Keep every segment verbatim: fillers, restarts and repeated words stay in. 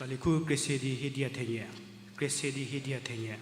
Tsali khu Kresedi Hiedia Thenie. Kresedi Hiedia Thenie.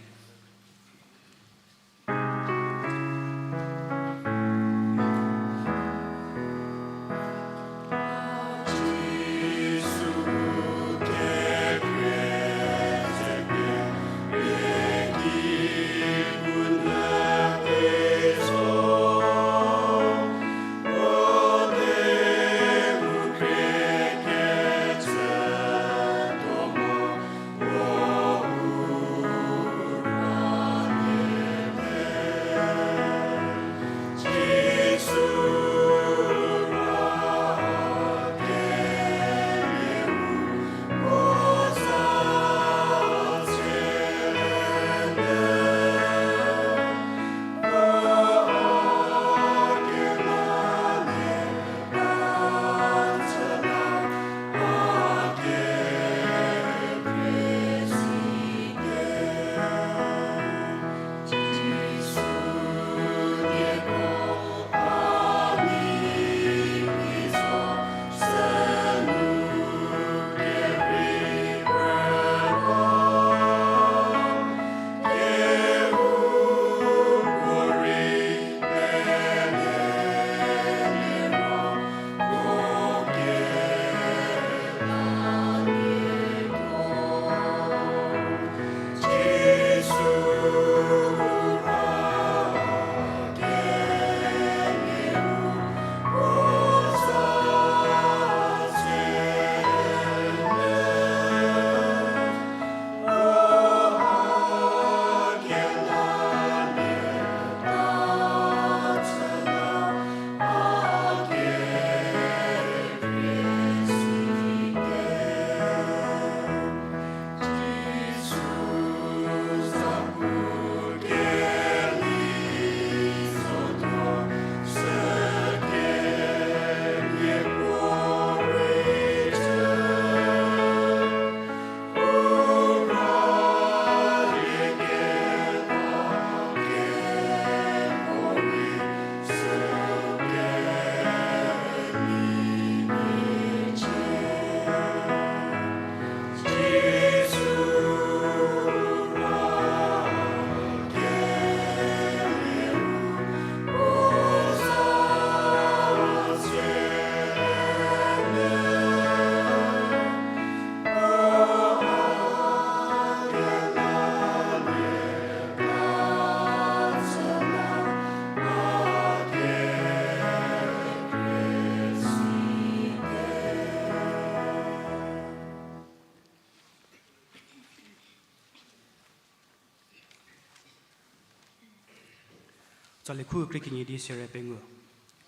Tsali khu krie kenie di sere pengou.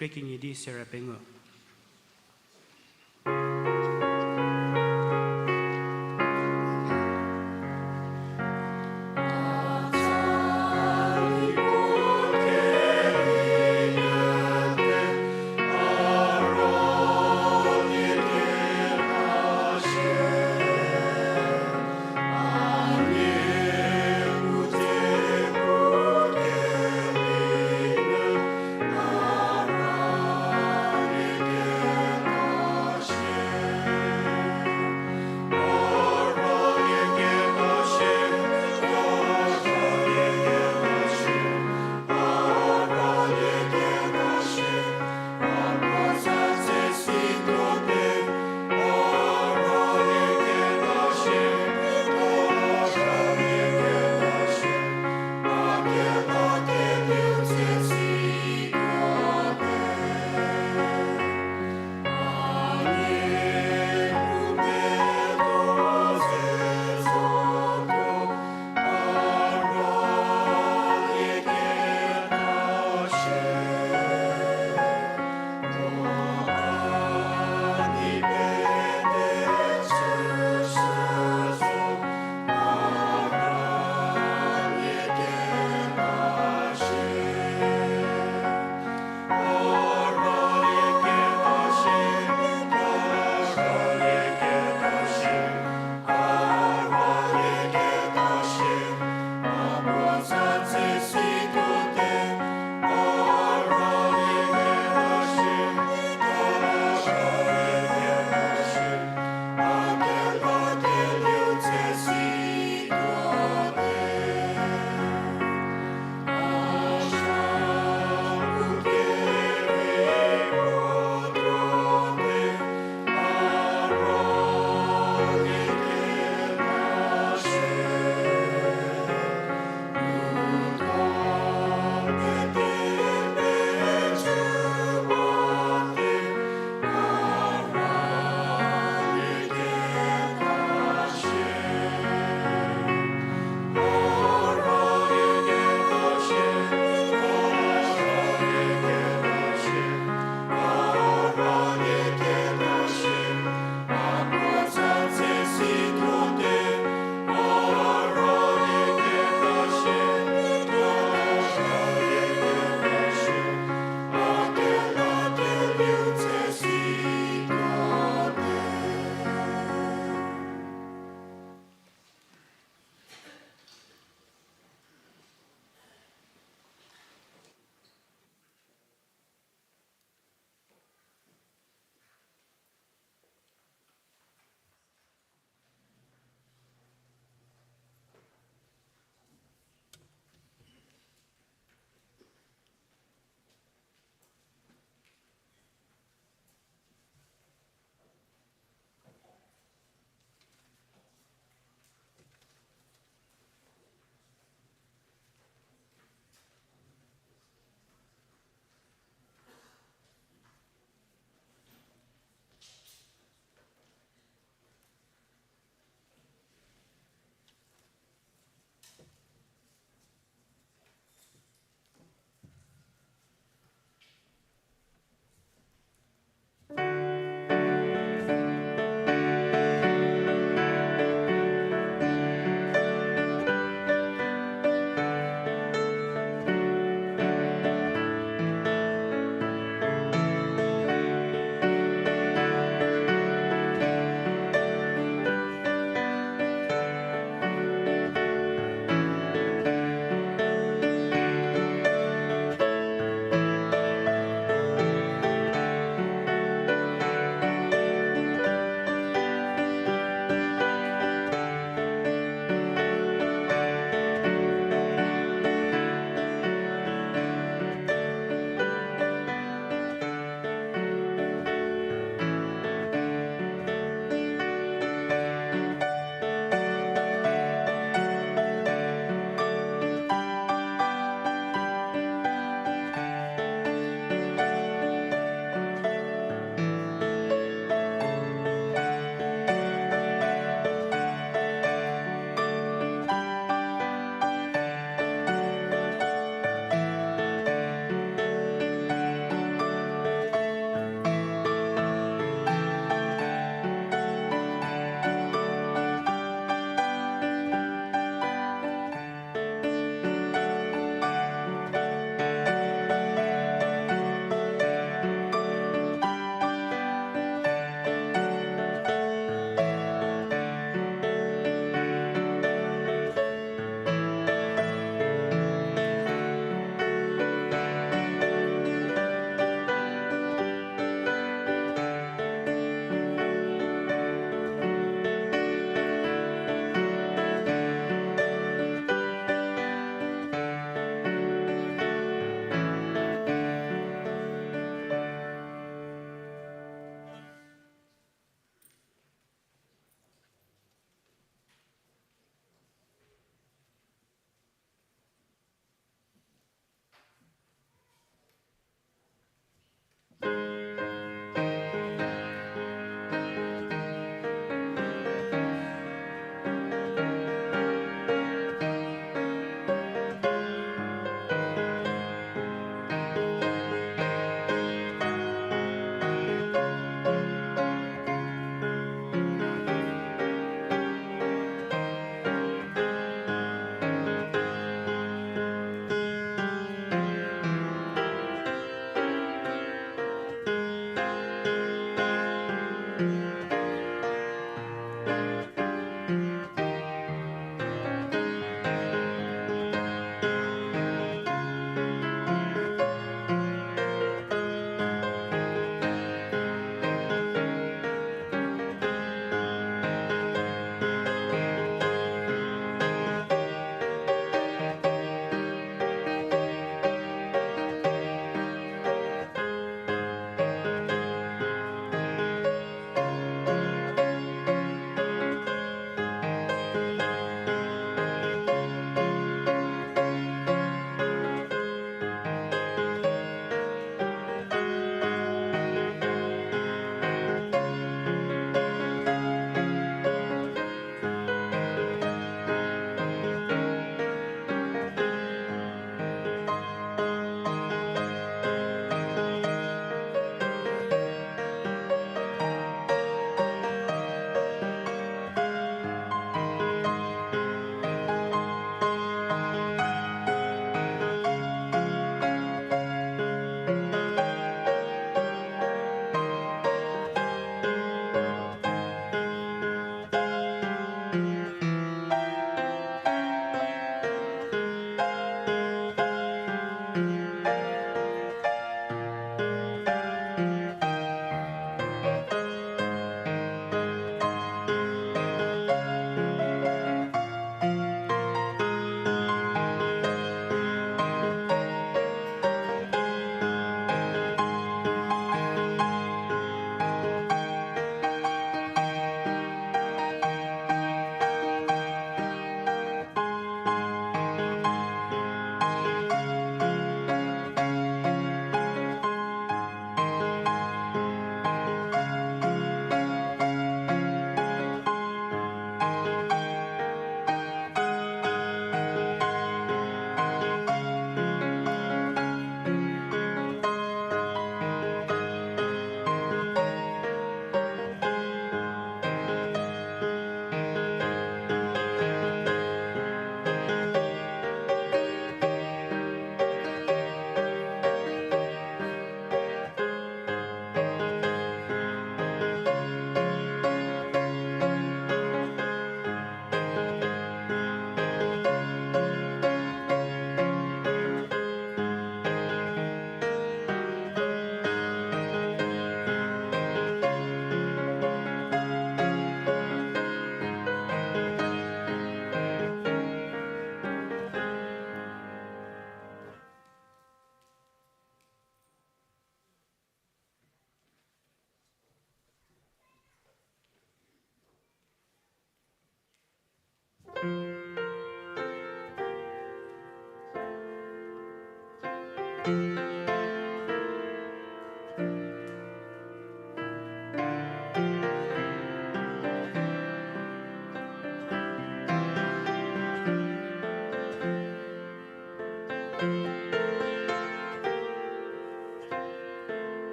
Krie kenie di sere pengou.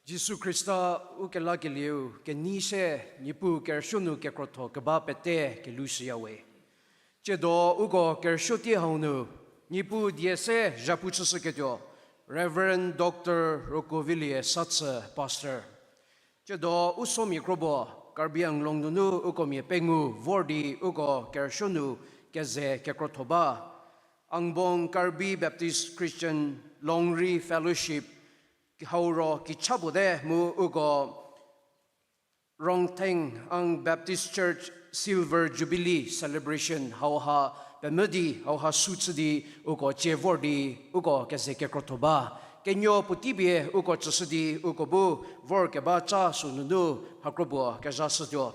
Jisu Khrista u kelakelieu kenei se Niepuu kerüsuo nu kekrotho keba pete kelushüyawe. Tsiedo uko kerüsuo tie hau nu Niepuu die se zhapu chüshüketuo Reverend Doctor Rokovilie Satsü, Pastor. Tsiedo u somia kro bo Karbi Anglong nunu uko mia pengou vor di uko kerüsuo nu keze kekrotho ba. Angbong Karbi Baptist Christian Longri Fellowship hau ro kicha puo te mu uko Rongtheng Ang Baptist Church Silver Jubilee Celebration hauha pemvü di hauha su chü di uko tsie vor di uko keze kekrotho ba. Kenuo puotei pie uko tsüshü di uko bu vorkeba ca sü nunu mha kro puo kezhashütuo.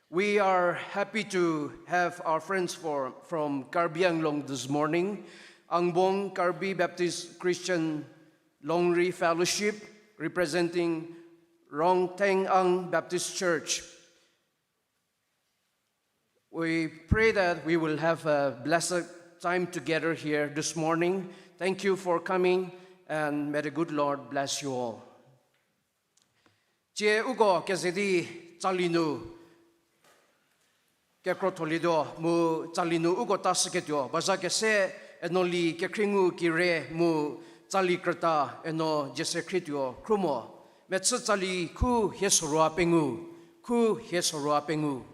We are happy to have our friends for, from Karbi Anglong this morning. Angbong Karbi Baptist Christian Longri Fellowship, representing Rongtheng Ang Baptist Church. We pray that we will have a blessed time together here this morning. Thank you for coming, and may the good Lord bless you all. Tsie uko keze di tsali nu kekrotholiete mu tsali nu uko ta shüketuo bazha kese Enoli Kekhriengu Kire mu tsali krüta Eno Jiesekhrie tuo khrumo. Mechü tsali khu hie sorou pengou, khu hie sorou pengou.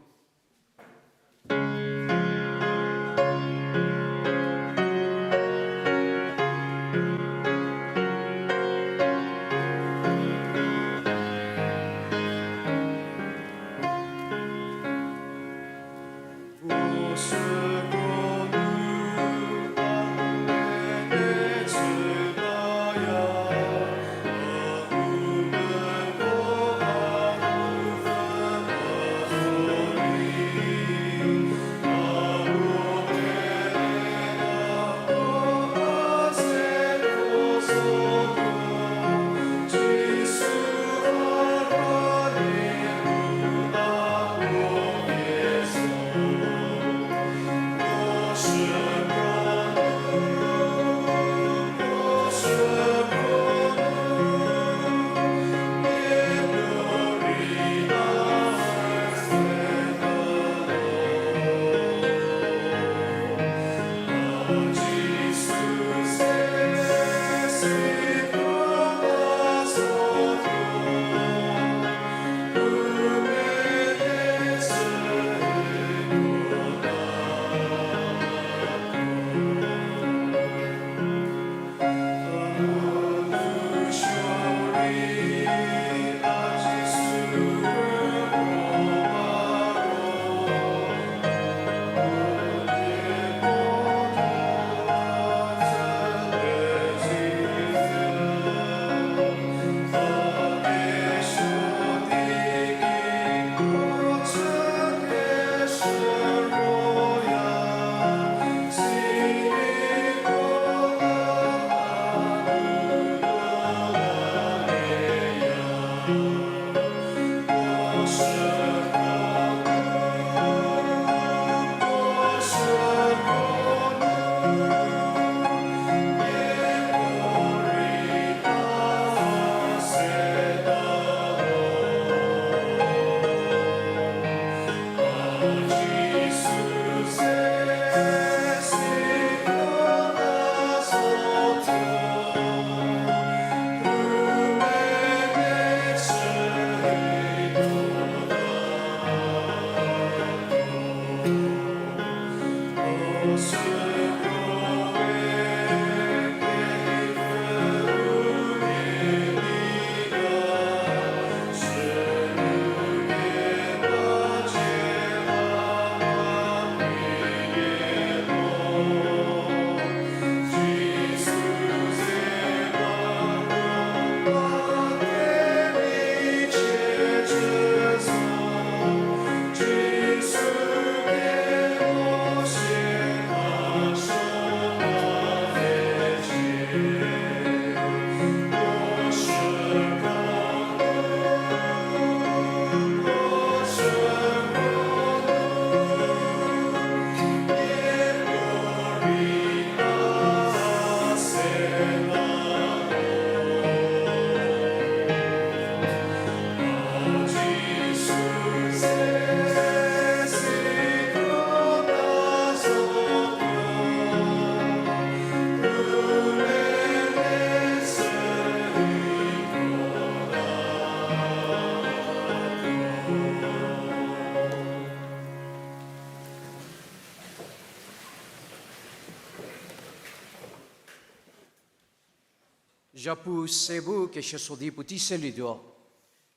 Japu se bu keshüso di puotei selietuo.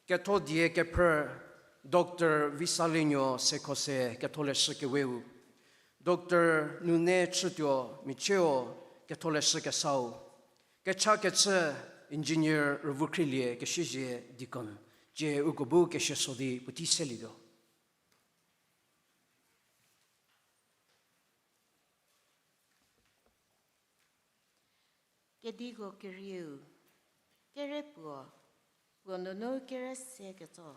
Ketho die kephrü Doctor Visalenyo Sekhose ketholeshü keweu. Doctor Nune Chütuo Micheo ketholeshü kesau. Kecha kechü Engineer Rüvükhrielie Keshüzhie Deacon. Cie uko bu keshüso di puotei selietuo. Kediko kerieu, kere puo, puo nunu kere se ketso.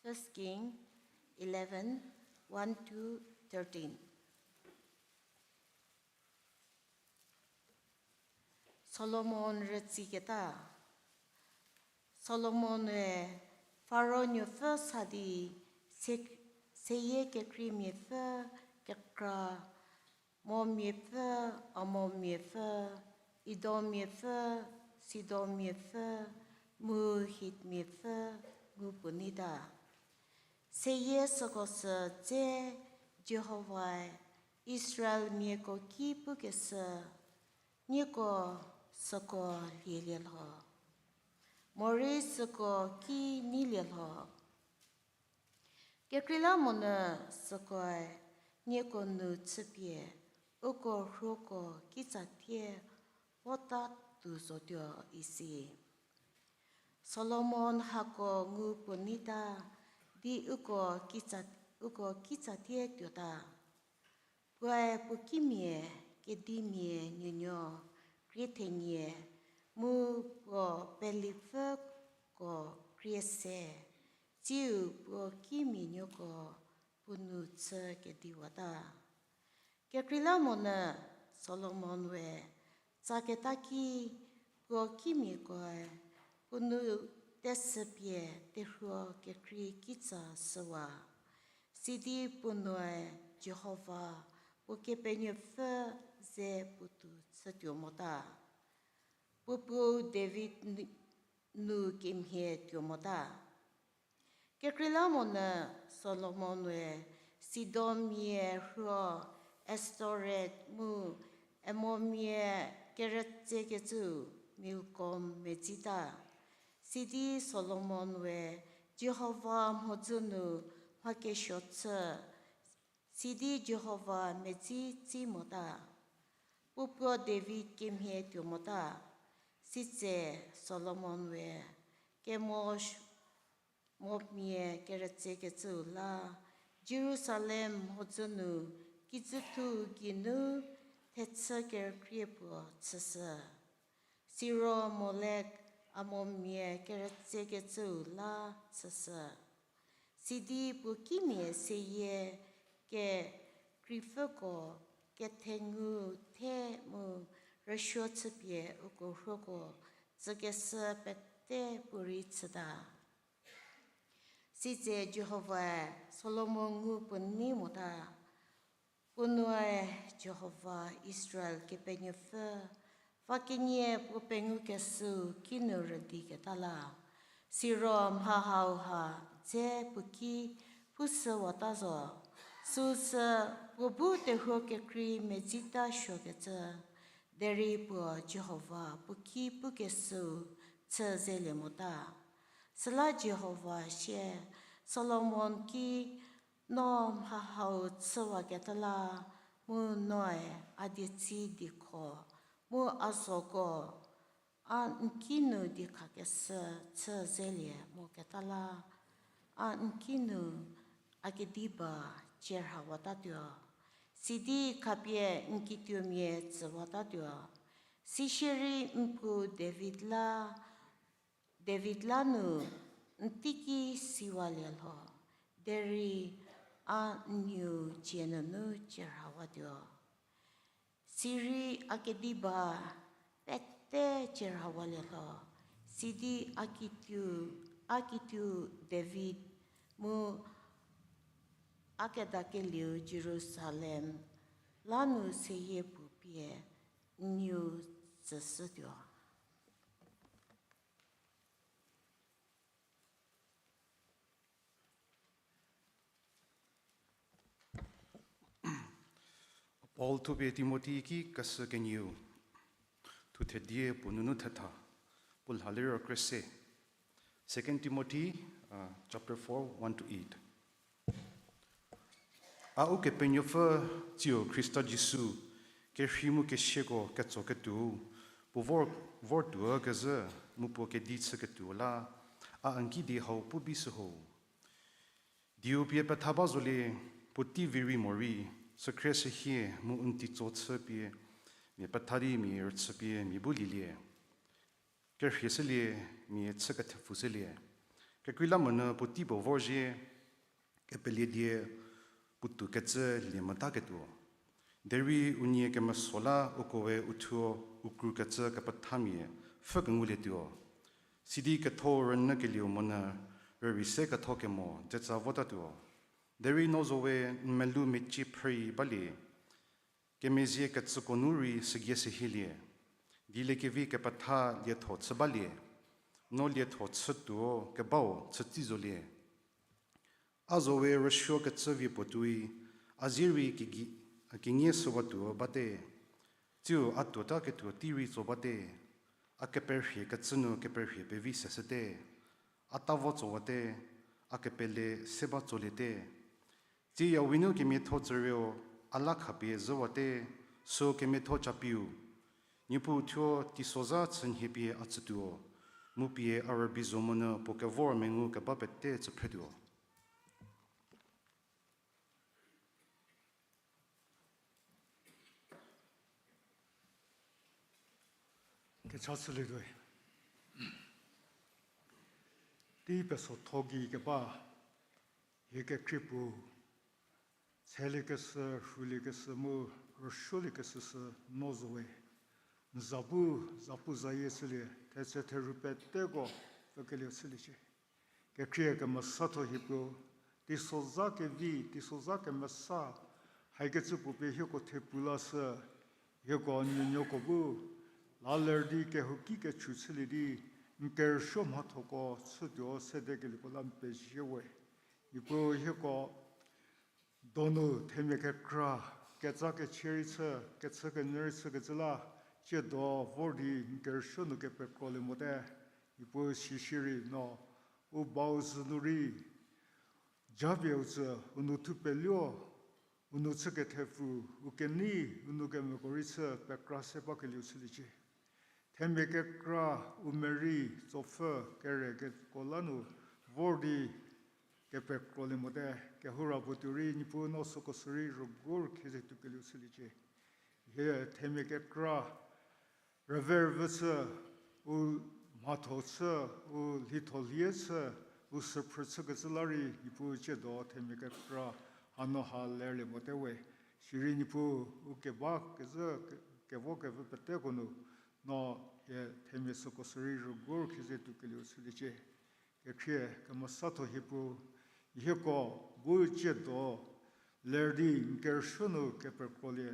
First King eleven, one to thirteen. Solomon rütsiketa. Solomon-e Faro nuopfü sa di se-, seyie kekreimiapfü kekra, Moabmiapfü, Amonmiapfü, Edommiapfü, Sidonmiapfü, mu Hitmiapfü ngu puo neita. Seyie süko sü dze Jihovae Israelmiako ki pukeshü, nieko süko lielie lho, morei süko ki neilie lho. Kekreilamonyü sükoe nieko nu chüpie uko rhuoko kitsatie vota tuo zotuo isi. Solomon hako ngu puo neita di uko kitsa-, uko kitsatie tuota. Puoe puo kimia kedimia nuonuo krie thenie, mu puo pelipfüko krie se, tsiu puo kimia nuoko puo nu chü kediwata. Kekreilamonyü Solomon we tsaketa ki puo kimiakoe puo nu tesüpie terhuo kekrei kitsa shüwa. Sidi puo noe Jihova puo Kepenuopfü ze puotou chütuo mota. Puo puou David n-, nu kemhie tuo mota. Kekreilamonyü Solomon-e Sidonmia rhuo Astoret mu Amonmia kerütsekecüu Milkom medzita. Sidi Solomon we Jihova mhodzü nu mha kesuo chü, sidi Jihova medzi tsi mota. Puo puo David kemhie tuo mota. Sitse Solomon we Kemosh Moabmia kerütsekecüu la, Jerusalem mhodzü nu kijüthou geinu thechü kerükrie puo chüshü. Siro Molek Amonmia kerütsekecüu la chüshü. Sidi puo kimia seyie kekreipfüko kethengu the mu rüsuo chüpie uko rhuoko tsükeshü pete puorei chüta. Sitse Jihovae Solomon ngu puo nei mota. Puo noe Jihova Israel Kepenuopfü, va kenie puo pengukeshüu kinu rüdiketa la, siro mha hauha dze puo ki pushüwata zo. Süusü puo bu terhuo kekrei medzita suokecü, derei puo Jihova puo ki pukeshüu chü zelie mota. Süla Jihova sie, Solomon ki, no mha hau chüwaketa la, mu noe a dietsi diekho, mu a zoko, a n kinu diekhakeshü chü zelie moketa la, a n kinu a kediba cie rhawatatuo, sidi khapie n kituomia tsüwatatuo. Sisierei n puo David la, David la nu n teiki siwalie lho, derei a n nieu cie nunu cie rhawatuo. Sirei a kediba pete cie rhawalie lho, sidi a kitiu, a kitiu David mu a kedakelieu Jerusalem la nu seyie puo pie n nieu tsüshütuo. Paul thupie Timothi ki keshü kenieu. Puo thedie puo nunu thetha, puo lha liro krese. Second Timothy, uh, chapter four, one to eight. A Ukepenuopfü tsiu Khrista Jisu, kerhei mu kesiako ketsoketuou, puo vor, vor tuo kezhü, mu puo kedi chüketuo la, a n ki di hau pu bi shü ho. Dieu pie petha ba zolie, puotei vi rei morei, sükhrie sühie mu n teitso chü pie, mia petha di mia rüchü pie mia bu lielie. Kerhie shülie, mia chü kethepfu shülie. Kekreilamonyü puotei puo vorzhie, kepelie die, puotou kecü lie mota ketuo. Derei unie kemeso la ukoe uthuo u krukecü kepethamia pfhü kengulietuo. Sidi ketho rünyükelieu monyü rürei se ketho kemo dzetsa votatuo. Derei no zowe n melou mecie phrüi balie, kemezhie kecüko nu rei sügie sehielie. Dieliekevi kepetha lietho chü balie, no lietho chütuo kebau chütsi zolie. A zowe rüsuo kecü vie puo tuoi, a zie rei kegi-, kenie shüwatuo bate, tsiu a tuota ketuo tei rei tso bate, a keperhie kecü nu keperhie pevi seshüte, a ta vo tsowate, a kepele se ba tsoliete. Tsieya winu kemiatho tsürieu, a la khapie zhüwate, süu kemiatho capiu. Niepuu thuo teisozha chünhiepie a tsütuo, mu pie a rübei zo monyü puo kevor mengu keba pete tsüphretuo. Kecha chülietuo. Tei pesotho gei keba, hie kekhrie puo, tseliekeshü, rhuliekeshü mu rüsuoliekeshü sü no zowe. N zapu, zapu zayie chülie, thetse therhu peteko pfükelieu chüliecie. Kekhrie kemesatho hie puo, teisozha kevi, teisozha kemesa, haikecü puo pie hieko thepu lashü, hieko nuonuoko bu, la ler di kehouki kechü chülie di, n kerüsuo mhathoko chütuo sedekelieko la n pezie we. Niepuu hieko donu themia kekra, ketsa kechie rei chü, kechü kenyü rei chükecü la, tsiedo vor di n kerüsuo nu kepekrolie mote, Niepuu sisierei no, u bau zhü nu rei, japie u tsü, u nou thupeluo, u nou chü kethepfu, u kenei, u nou kemeko rei chü pekra se bakelieu chüliecie. Themia kekra u merei tsopfü kere keko la nu vor di kepekrolie mote, kehoura puo tuo rei Niepuu no süko sürei rügur khieze tuokelieu chüliecie. Hie themia kekra rüve rüvü chü, u mhatho chü, u lhitho lhie chü, u süphrü chükecü la rei Niepuu tsiedo themia kekra hanu ha lerlie mote we. Sirei Niepuu u keba kezhü ke-, kevo kevü peteko nu, no hie themia süko sürei rügur khieze tuokelieu chüliecie. Kekhrie kemesatho hie puo, hieko bu tsiedo ler di n kerüsuo nu kepekrolie,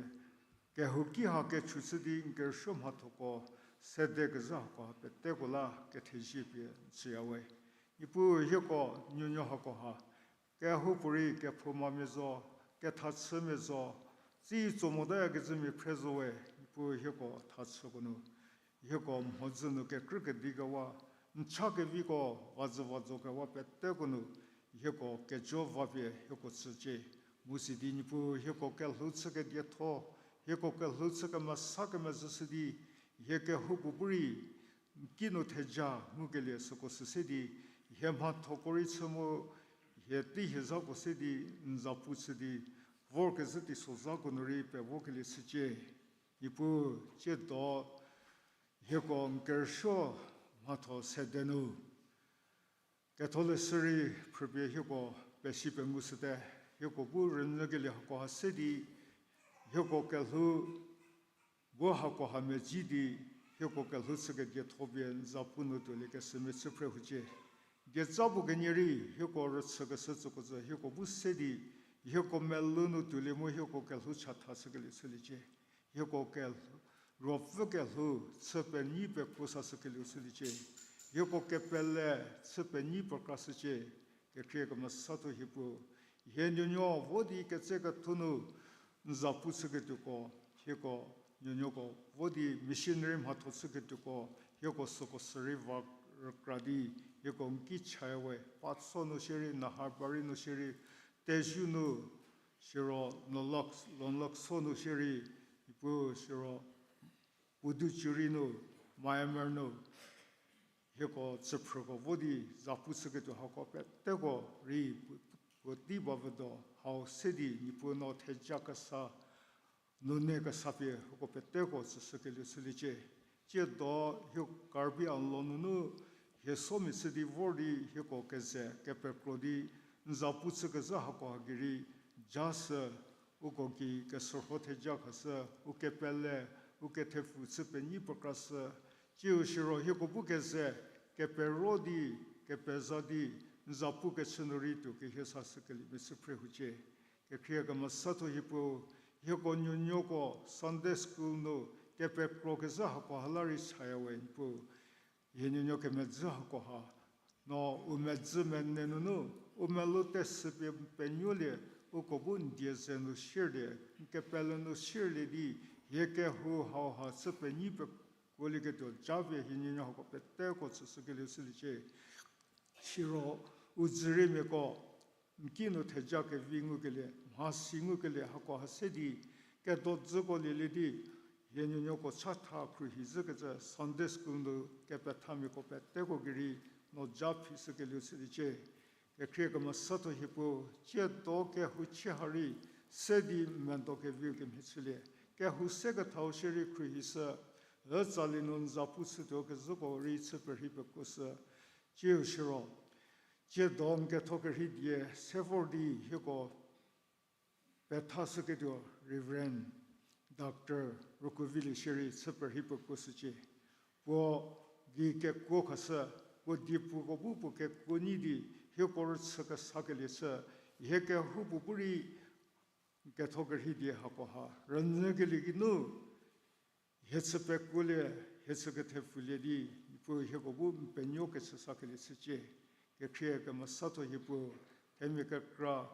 kehouki ha kechü chü di n kerüsuo mhathoko sede kezhü hako ha peteko la kethezie pie n tsüya we. Niepuu hieko nuonuo hako ha, kehoupuorei kephoumamia zo, kethachümia zo, tsi tso motayakecümia phre zo we, Niepuu hieko thachüko nu hieko mhodzü nu kekrü kedi kewa, n cha keviko vazhü vazo kewa peteko nu, hieko kejo vapie hieko tsücie. Mu sidi Niepuu hieko kelhou chü kedietho, hieko kelhou chü kemesa kemezhüshü di, hie kehoupuo bu rei n ki nu theja ngukelie süko sü se di, hie mhathoko rei chü mu, hie tei hie zhako se di, n zapu chü di, vorkezhü teisozhako nu rei pevokelie chücie. Niepuu, tsiedo hieko n kerüsuo mhatho sede nu Ketholeshü rei phrüpie hieko pesi pengushüte, hieko bu rünyükelie hako ha se di, hieko kelhou bu hako ha medzi di, hieko kelhou chükedietho pie n zapu nu tuolie kesümia chü phre hucie. Dieca puo kenie rei hieko rüchükeshü tsüko tsü hieko bu se di, hieko melou nu tuolie mu hieko kelhou chatha chükelie chüliecie. Hieko kelhou, ruopfü kelhou chü penyi pekuo sashükelieu chüliecie. Hieko kepele chü penyi pekra shücie. Kekhrie kemesatho hie puo, hie nuonuo vo di ketsekethu nu n zapu chüketuoko, hieko nuonuoko vo di missionary mhatho chüketuoko, hieko süko sürei va rükra di, hieko n ki chaya we, Patso nu shierei, Nahabari nu shierei, Tezu nu, siro Nolak, Longlakso nu shierei, Niepuu siro Puducherry nu, Myanmar nu, hieko tsüphrüko vo di zapu chüketuo hako peteko rei pu-, puotei ba vüdo, hau se di Niepuu no theja kesa, nune kesa pie hako peteko tsüshükelieu chüliecie. Tsiedo hie Karbi Anglong nunu hie somia chü di vor di hieko keze kepekro di n zapu chükezhü hako ha gei rei, ja sü, uko gei kesürho theja khashü, u kepele, u kethepfu chü penyi pekrashü, tsiu siro hieko bu keze kepero di, kepeza di, n zapu kechü nu rei tuo kehie sashükelie mechü phre hucie. Kekhrie kemesatho hiepuu, hieko nuonuoko Sunday school nu kepekro kezhü hako ha la rei chaya we Niepuu. Hie nuonuo kemedzü hako ha, no u medzü mene nunu, u melou tesü pie penuolie, uko bu n die ze nu shierlie, n kepele nu shierlie di, hie kehou hau ha chü penyi pekuolieketuo japie hie nuonuo hako peteko tsüshükelieu chüliecie. Siro u dzüriemiako n ki nu theja kevi ngukelie, mhasi ngukelie hako ha se di, kedodzüko lielie di, hie nuonuoko chatha khruohi zhükecü Sunday school nu kepethamiako peteko gei rei no ja phishükelieu chüliecie. Kekhrie kemesatho hiepuu, tsiedo kehou chie ha rei se di medo keviu kemhie chülie. Kehou se kethau shierei khruohishü, ütsali nu n zapu chütuo kezhüko rei chü perhei pekuoshü. Tsiu siro, tsiedo n ketho kerhei die se vor di hieko pethashüketuo Reverend Doctor Rokuvilie shierei chü perhei pekuoshücie. Puo gei kekuo khashü, puo diepuko bu puo kekuo nyi di hieko rüchü kesakelie chü, hie kehoupuo bu rei n ketho kerhei die hako ha rünyükelie geinu, hie chü pekuolie, hie chü kethepfulie di, Niepuu hieko bu n penuo kechü sakelie chücie. Kekhrie kemesatho hiepuu, themia kekra,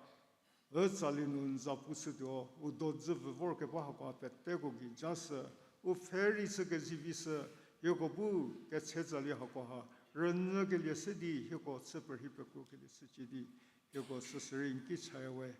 ütsali nu n zapu chütuo, u dodzü vü vorkeba hako peteko gei ja sü, u pfhe rei chü kezivi sü, hieko bu ketse tsali hako ha rünyükelie se di hieko chü perhei pekuokelie chücie di, hieko süsürei n ki chaya we.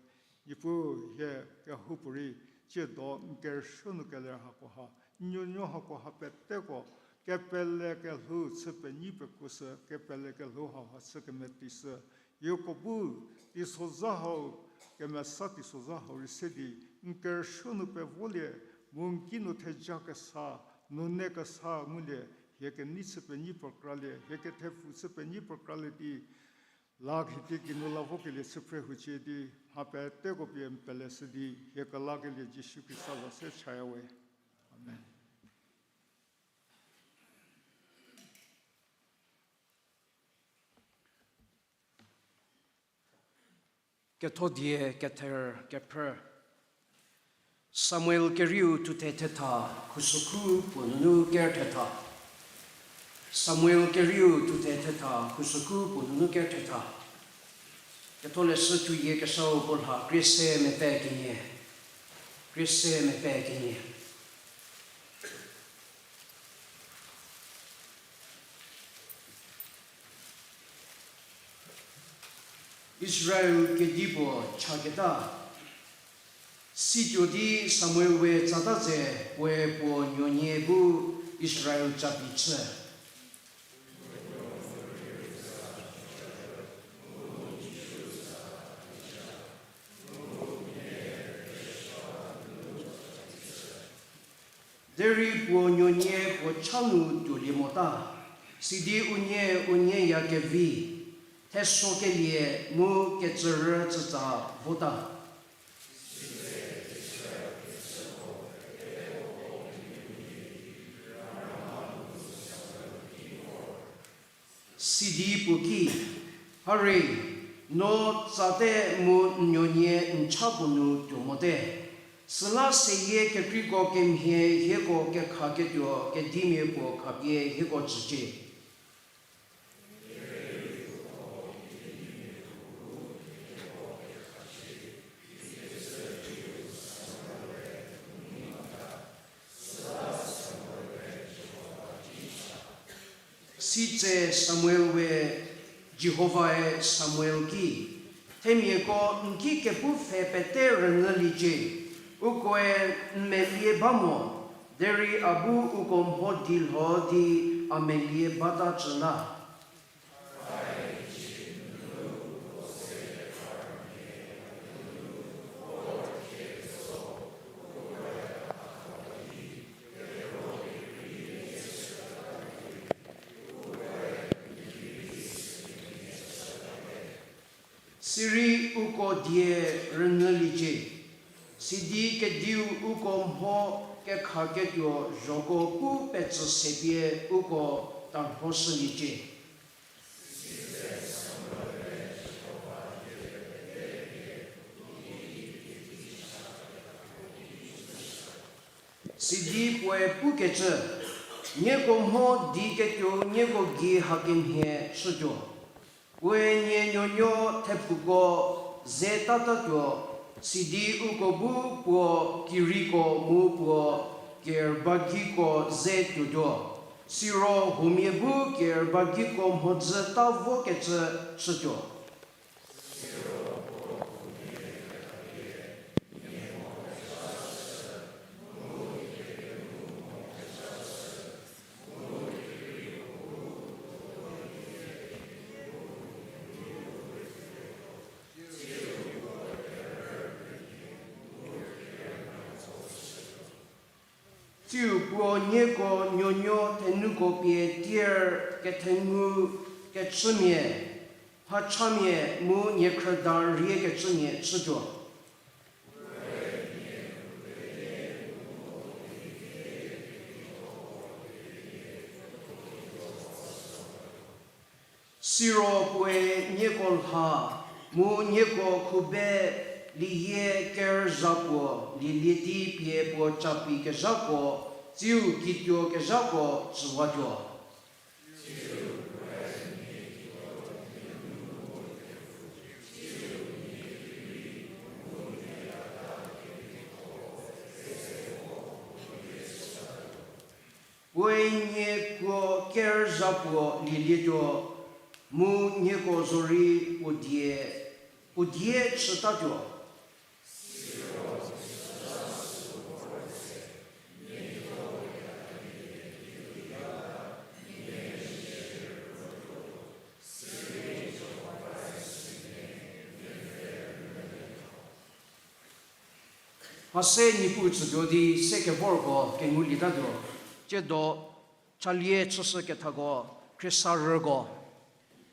Niepuu hie kehoupuorei, tsiedo n kerüsuo nu keler hako ha, n nuonuo hako ha peteko, kepele kelhou chü penyi pekuoshü, kepele kelhou hau ha chü kemetishü, hieko bu teisozha hau, kemesa teisozha hau rei se di, n kerüsuo nu pevolie, mu n ki nu theja kesa, nune kesa ngulie, hie kenei chü penyi pokralie, hie kethepfu chü penyi pokralie di, la khitie kinu la vokelie chü phre hucie di, mha peteko pie n peleshü di, hie kelakelie Jisu Khrista za se chaya we. Amen. Kethodie kether kephrü. Samuel kerieu thuthe thetha, khusokhu puo nunu ker thetha. Samuel kerieu thuthe thetha, khusokhu puo nunu ker thetha. Ketholeshü thuyie kesau puo lha krie se mepe kenie. Krie se mepe kenie. Israel kedipuo chaketa. Situo di Samuel we tsata tse, we puo nuonie bu Israel capi chü. Derei puo nuonie puo cha nu tuolie mota, sidi unie unie ya kevi, thesokelie mu kecürü tsütsa vota. Sidi puo ki, Hare, no tsate mu n nuonie n cha puo nu tuo mote. Süla seyie kekreiko kemhie hieko kekhaketuo kedimia puo khapie hieko tsücie. Sitse Samuel we, Jihovae Samuel ki, Themiako n ki kepu pfhe pete rünyüliecie, ukoe n melie ba mo, derei a bu uko mho di lho di a melie bata cü la. Sirei uko die rünyüliecie, sidi kediu uko mho kekhaketuo zhoko pu petsü sepie uko tarhoshüliecie. Sidi puoe pukecü, Nieko mho di ketuou nieko gei hakemhie chütuo. Puoe nie nuonuo thepfuko ze tatatuo, sidi uko bu puo kiriko mu puo kerbagiko ze tuotuo. Siro huomia bu kerbagiko mhodzü ta vokecü chütuo. Tsiu puo nieko nuonuo thenuko pie tier kethengu kechümia, hachamia mu niekhrüda riekecümia chütuo. Siro puoe nieko lha, mu nieko khube liyie kerüzha puo lielie di pie puo capi kezhako, tsiu kituo kezhako tsüwatuo. Puoe nieko kerüzha puo lielietuo, mu nieko zorei puo die, puo die chütatuo. Mhase Niepuu tsütuo di se kevorko kengulietatuo. Tsiedo, chalie chüshü kethako khriesarüko,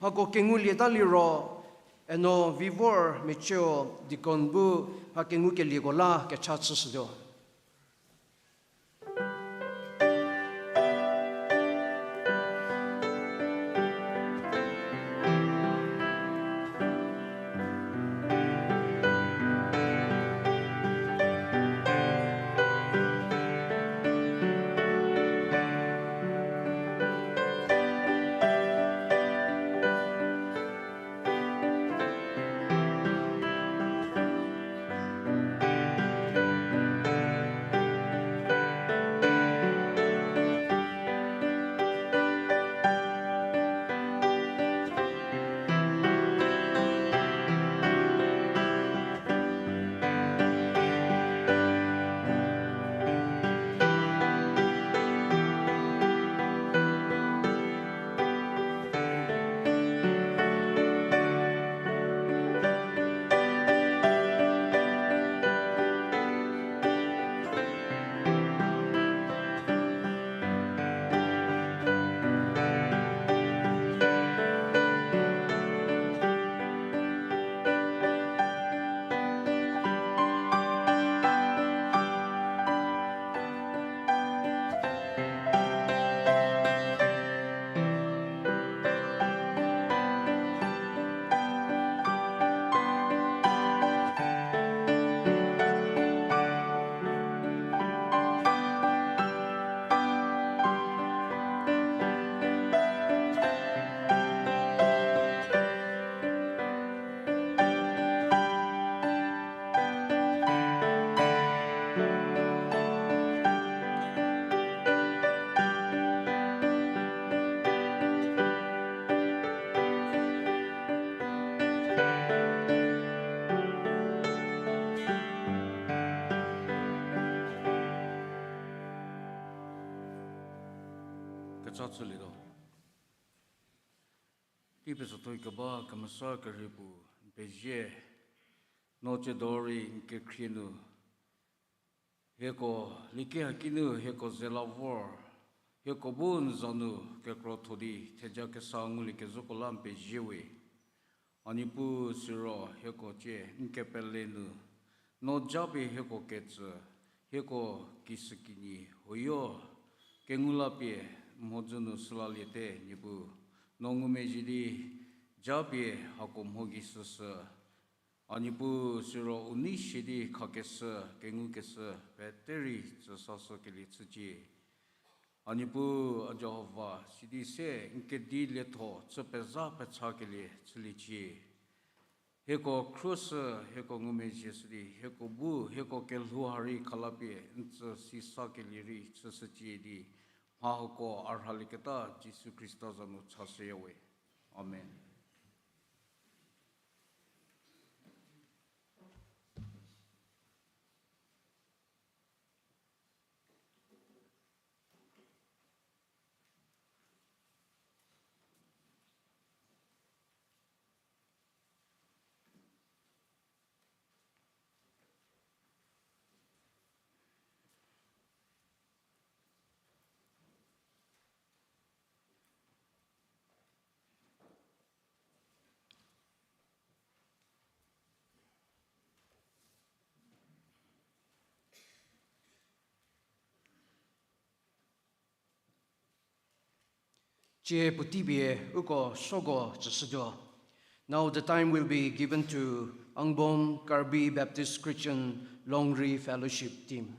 hako kengulieta liro, eno vivor mecieu deacon bu mha kengukelieko la kecha chüshütuo. Cha chülietuo. Tei pesotho keba kemesa kerhei puo, n pezie, no tsiedo rei n kekhrie nu, hieko liekehaki nu hieko ze la vor, hieko bu n za nu kekrotho di theja kesa ngulie kezhüko la n pezie we. A Niepuu, siro hieko cie n kepele nu, no japie hieko ketsü, hieko kishükinyi huoyo kengu lapie mhodzü nu sülalie te, Niepuu. No ngumezhie di japie hako mho gei süshü. A Niepuu, siro u nei sie di khakeshü, kengukeshü, pete rei tsü sashükelie chücie. A Niepuu, a Jihova, sidi se n kedi lietho chü pezha pechakelie chüliecie. Hieko khruoshü, hieko ngumezhie shü di hieko bu hieko kelhou ha rei khalapie n tsü si sakelie rei chüshücie di, mha hako a rhalieketa Jisu Khrista za nu chashüya we. Amen. Cie puotei pie uko suoko tsüshütuo. Now the time will be given to Angbong Karbi Baptist Christian Longri Fellowship team.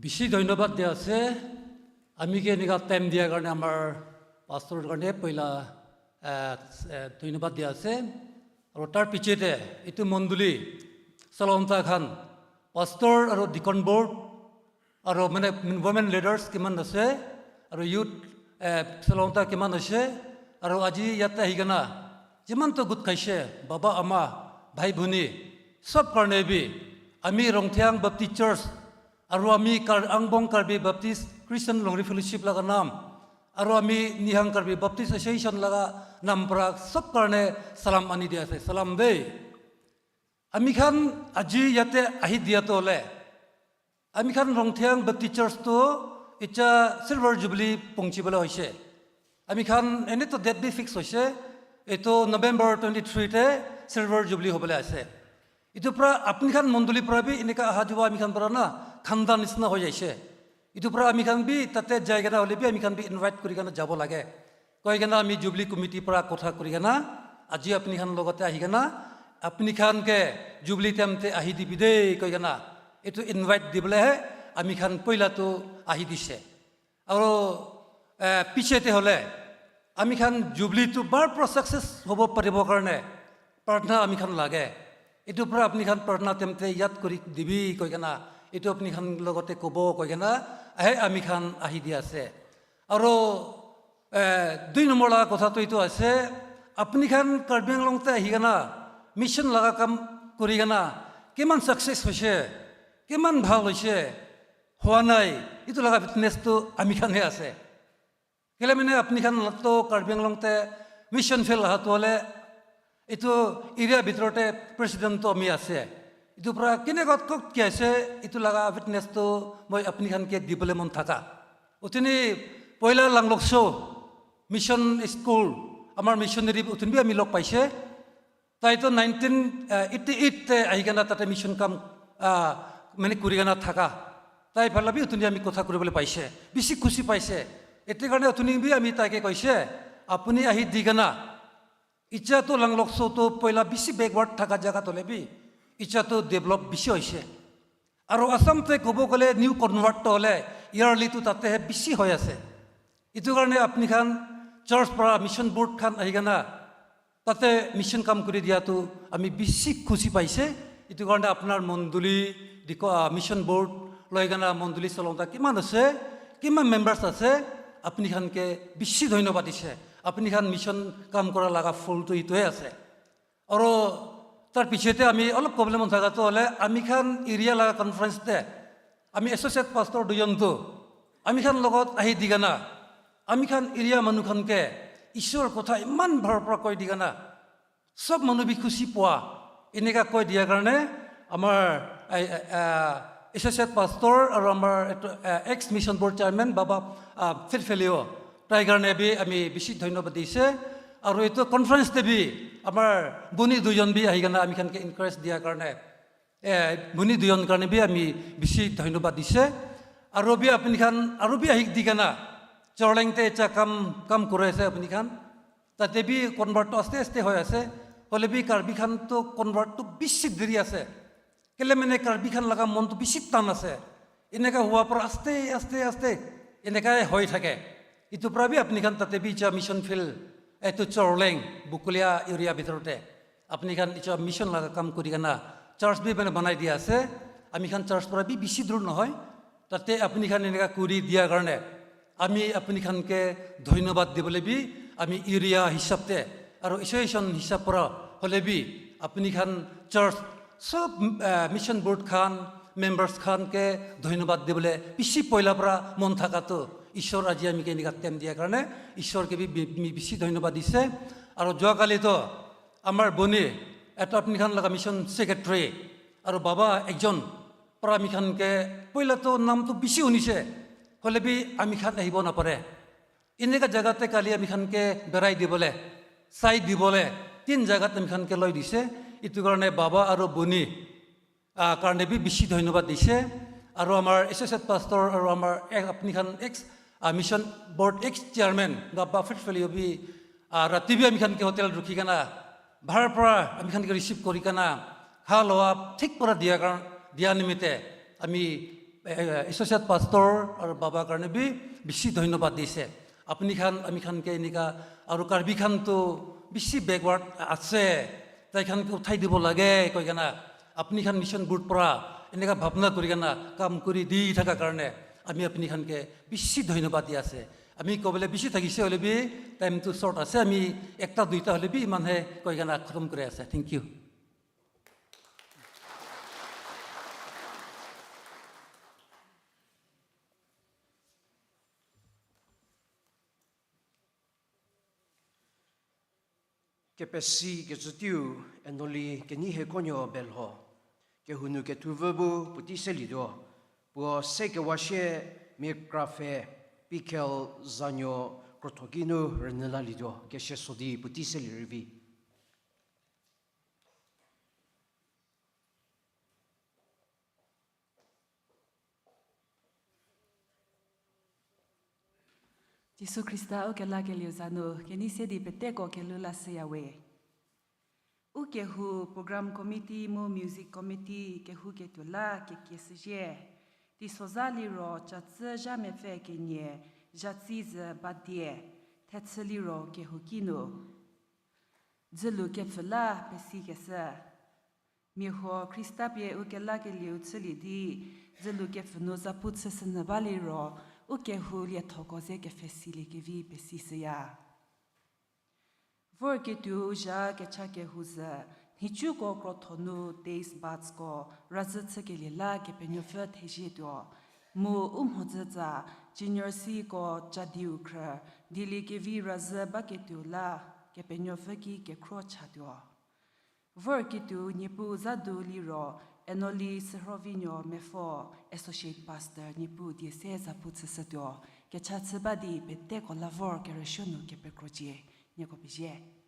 বেশি ধন্যবাদ দেয়া আছে। আমি কে নিকা টাইম দেওয়ার কারণে আমার পাস্টর কারণে পয়লা, আহ, আহ, ধন্যবাদ দেয়া আছে। আর তার পিছেতে ইতু মণ্ডলী চালাউনতা খান, পাস্টর আর deacon board, aro mane women leaders kiman ase, aro youth, eh, salonta kiman ase, aro aji yate hikena, jiman to gut kaise, baba ama, bhai bhuni, sob karne bi, ami Rongthiang Baptist Church, aro ami Kar-, Angbong Karbi Baptist Christian Longri Fellowship laga nam, aro ami Nihang Karbi Baptist Association laga nam pra sob karne salam ani dia ase, salam dei. Ami khan aji yate ahi dia to le. Ami khan Rongthiang Baptist Church to icha Silver Jubilee pungchi bala hoise. Ami khan ene to date bi fix hoise. Eto November twenty-three te Silver Jubilee hobale ase. Itu pra apni khan mondoli pra bi inika aha juwa ami khan pra na khanda nisna ho jaise. Itu pra ami khan bi tate jai kena hole bi ami khan bi invite kuri kena jabo lage. Koi kena ami Jubilee Committee pra kotha kuri kena, aji apni khan logote ahi kena, apni khan ke Jubilee time te ahi di bi de koi kena, itu invite di bole he, ami khan poila tu ahi di se. Aro, eh, piche te hole, ami khan Jubilee tu bar pro success hobo paribo karne, prarthana ami khan lage. Itu pra apni khan prarthana time te yad kuri dibi koi kena, itu apni khan logote kobo koi kena, ahe ami khan ahi di ase. Aro, eh, dui number la kotha to itu ase, apni khan Karbi Anglong te ahi kena, mission laga kam kuri kena, kiman success hoise, kiman bhal hoise, hua nai, itu laga witness to ami khan he ase. Kele mene apni khan to Karbi Anglong te mission field ha to le, itu area bhitor te president to ami ase. Itu pra kine got kok ki ase, itu laga witness to moi apni khan ke di bole mon thaka. Uthini poila Langlokso Mission School, amar missionary uthini bi ami log paise. Tai to nineteen eighty-eight te ahi kena tate mission kam, ah, mane kuri kena thaka. Tai phala bi uthini ami kotha kuri bole paise. Bisi khusi paise. Ete karne uthini bi ami tai ke koise, apni ahi di kena. Icha to Langlokso to poila bisi backward thaka jaga to le bi, icha to develop bisi hoise. Aro Assam te kobo kole new convert to le, yearly tu tate he bisi hoi ase. Itu karne apni khan church pra mission board khan ahi kena, tate mission kam kuri dia tu ami bisi khusi paise. Itu karne apnar mondoli diko, ah, mission board loi kena mondoli salonta kiman ase, kiman members ase, apni khan ke bisi dhonyobad dise. Apni khan mission kam kora laga full tu ituoi ase. Aro তার পিছেতে আমি অলপ problem থাকাতে হলে আমি খান area la conference te, আমি associate pastor দুজন তো, আমি খান লগত আহি দিগানা, আমি খান area মানু খানকে ঈশ্বর কথা ইমান ভালপরা কই দিগানা, সব মানু বি খুশি পোৱা, এনেকা কই দিয়া কাৰণে আমাৰ, আ, আ, associate pastor আৰু আমাৰ এইটো, আ, ex mission board chairman বাবা, আ, ফিলফিলিও, তাই কাৰণে বি আমি বেছি ধন্যবাদ দিছে। আৰু এইটো conference তে বি আমাৰ বনি দুজন বি আহি কাৰণে আমি খানকে encourage দিয়া কাৰণে, এ, বনি দুজন কাৰণে বি আমি বেছি ধন্যবাদ দিছে। আৰু বি আপুনি খান আৰু বি আহি দি কাৰণে Churleng তে এচা কাম, কাম কৰি আছে আপুনি খান। তাতে বি convert তো আস্তে আস্তে হৈ আছে। হ'লে বি কাৰ্বি খান তো convert তো বেছি দেৰি আছে। কেলে মানে কাৰ্বি খান লগা মন তো বেছি টান আছে। এনেকা হোৱা পৰা আস্তে আস্তে আস্তে এনেকাই হৈ থাকে। ইটো পৰা বি আপুনি খান তাতে বি ইচা mission field, এইটো Churleng, Bokolia area ভিতৰতে। আপুনি খান ইচা mission লগা কাম কৰি কেনে church বি মানে বনাই দিয়া আছে। আমি খান church পৰা বি বেছি দূৰ নহয়। তাতে আপুনি খান এনেকা কৰি দিয়া কাৰণে আমি আপুনি খানকে ধন্যবাদ দিবলৈ বি আমি area হিচাপতে আৰু association হিচাপ পৰা হ'লে বি আপুনি খান church সব, আ, mission board খান, members খানকে ধন্যবাদ দিবলৈ বেছি পইলা পৰা মন থাকাতো ঈশ্বৰ আজি আমি কেনেকা time দিয়া কাৰণে ঈশ্বৰকে বি, বি, আমি বেছি ধন্যবাদ দিছে। আৰু যোৱাকালি তো আমাৰ বনি, এটা আপুনি খান লগা mission secretary আৰু বাবা একজন পৰা আমি খানকে পইলা তো নাম তো বেছি শুনিছে, হ'লে বি আমি খান আহিব নাপাৰে। এনেকা জাগাতে কালি আমি খানকে বেড়াই দিবলৈ, চাই দিবলৈ, তিন জাগাত আমি খানকে লৈ দিছে। ইটো কাৰণে বাবা আৰু বনি, আ, কাৰণে বি বেছি ধন্যবাদ দিছে। আৰু আমাৰ associate pastor আৰু আমাৰ এক, আপুনি খান ex, আ, mission board ex chairman বাবা ফিলফিলিও বি, আ, ৰাতি বি আমি খানকে hotel ত ৰখি কেনে, ভাৰ পৰা আমি খানকে receive কৰি কেনে, খা লোৱা ঠিক পৰা দিয়া কাৰ-, দিয়া নিমিত্তে আমি, এ, associate pastor আৰু বাবা কাৰণে বি বেছি ধন্যবাদ দিছে। আপুনি খান, আমি খানকে এনেকা আৰু কাৰ্বি খান তো বেছি backward আছে, তাই খানকে উঠাই দিব লাগে কৈ কেনে, আপুনি খান mission board পৰা এনেকা ভাবনা কৰি কেনে কাম কৰি দি থকা কাৰণে আমি আপুনি খানকে বেছি ধন্যবাদ দি আছে। আমি ক'বলৈ বেছি থাকিছে হ'লে বি time তো short আছে, আমি একটা দুইটা হ'লে বি ইমানহে কৈ কেনে খতম কৰি আছে। Thank you. Kepesi kecü teiu, Enoli Keneihiekonuo Belho, kehou nu kethuvü bu puotei selietuo, puo se kewa shie mia kra pfhe, Pikel Zanuo krotho ki nu rünyü lalietuo, kese so di puotei selie rei vi. Jisu Khrista ukelakelieu za nu kenei se di peteko kelhou lashüyawe. Ukehou program committee mu music committee kehouketuo la kekie shüzhie. Teisozha liro catsü zha mepfü kenie, zhatsi zü badie, thechü liro kehouki nu. Dzülu kepfhü la pesikeshü. Mia huo Khrista pie ukelakelieu chülie di, dzülu kepfhü nu zapu chüshünyü baliro, ukehou liethoko ze kepfhesilie kevi pesishüya. Vorketuou zha kecha kehou zü, nhicuko krotho nu taste budsko razhü chükelie la Kepenuopfü thezietuo. Mu u mhodzütsa, junior siko cadiu khrü, dieliekevi razhü baketuo la Kepenuopfü ki kekhro chatuo. Vorketuou Niepuu za du liro, Enoli Sürhovinuo Mepfo, Associate Pastor, Niepuu die se zapu chüshütuo. Kecha chü ba di peteko la vor kerüsuo nu kepekrocie, nieko pezie.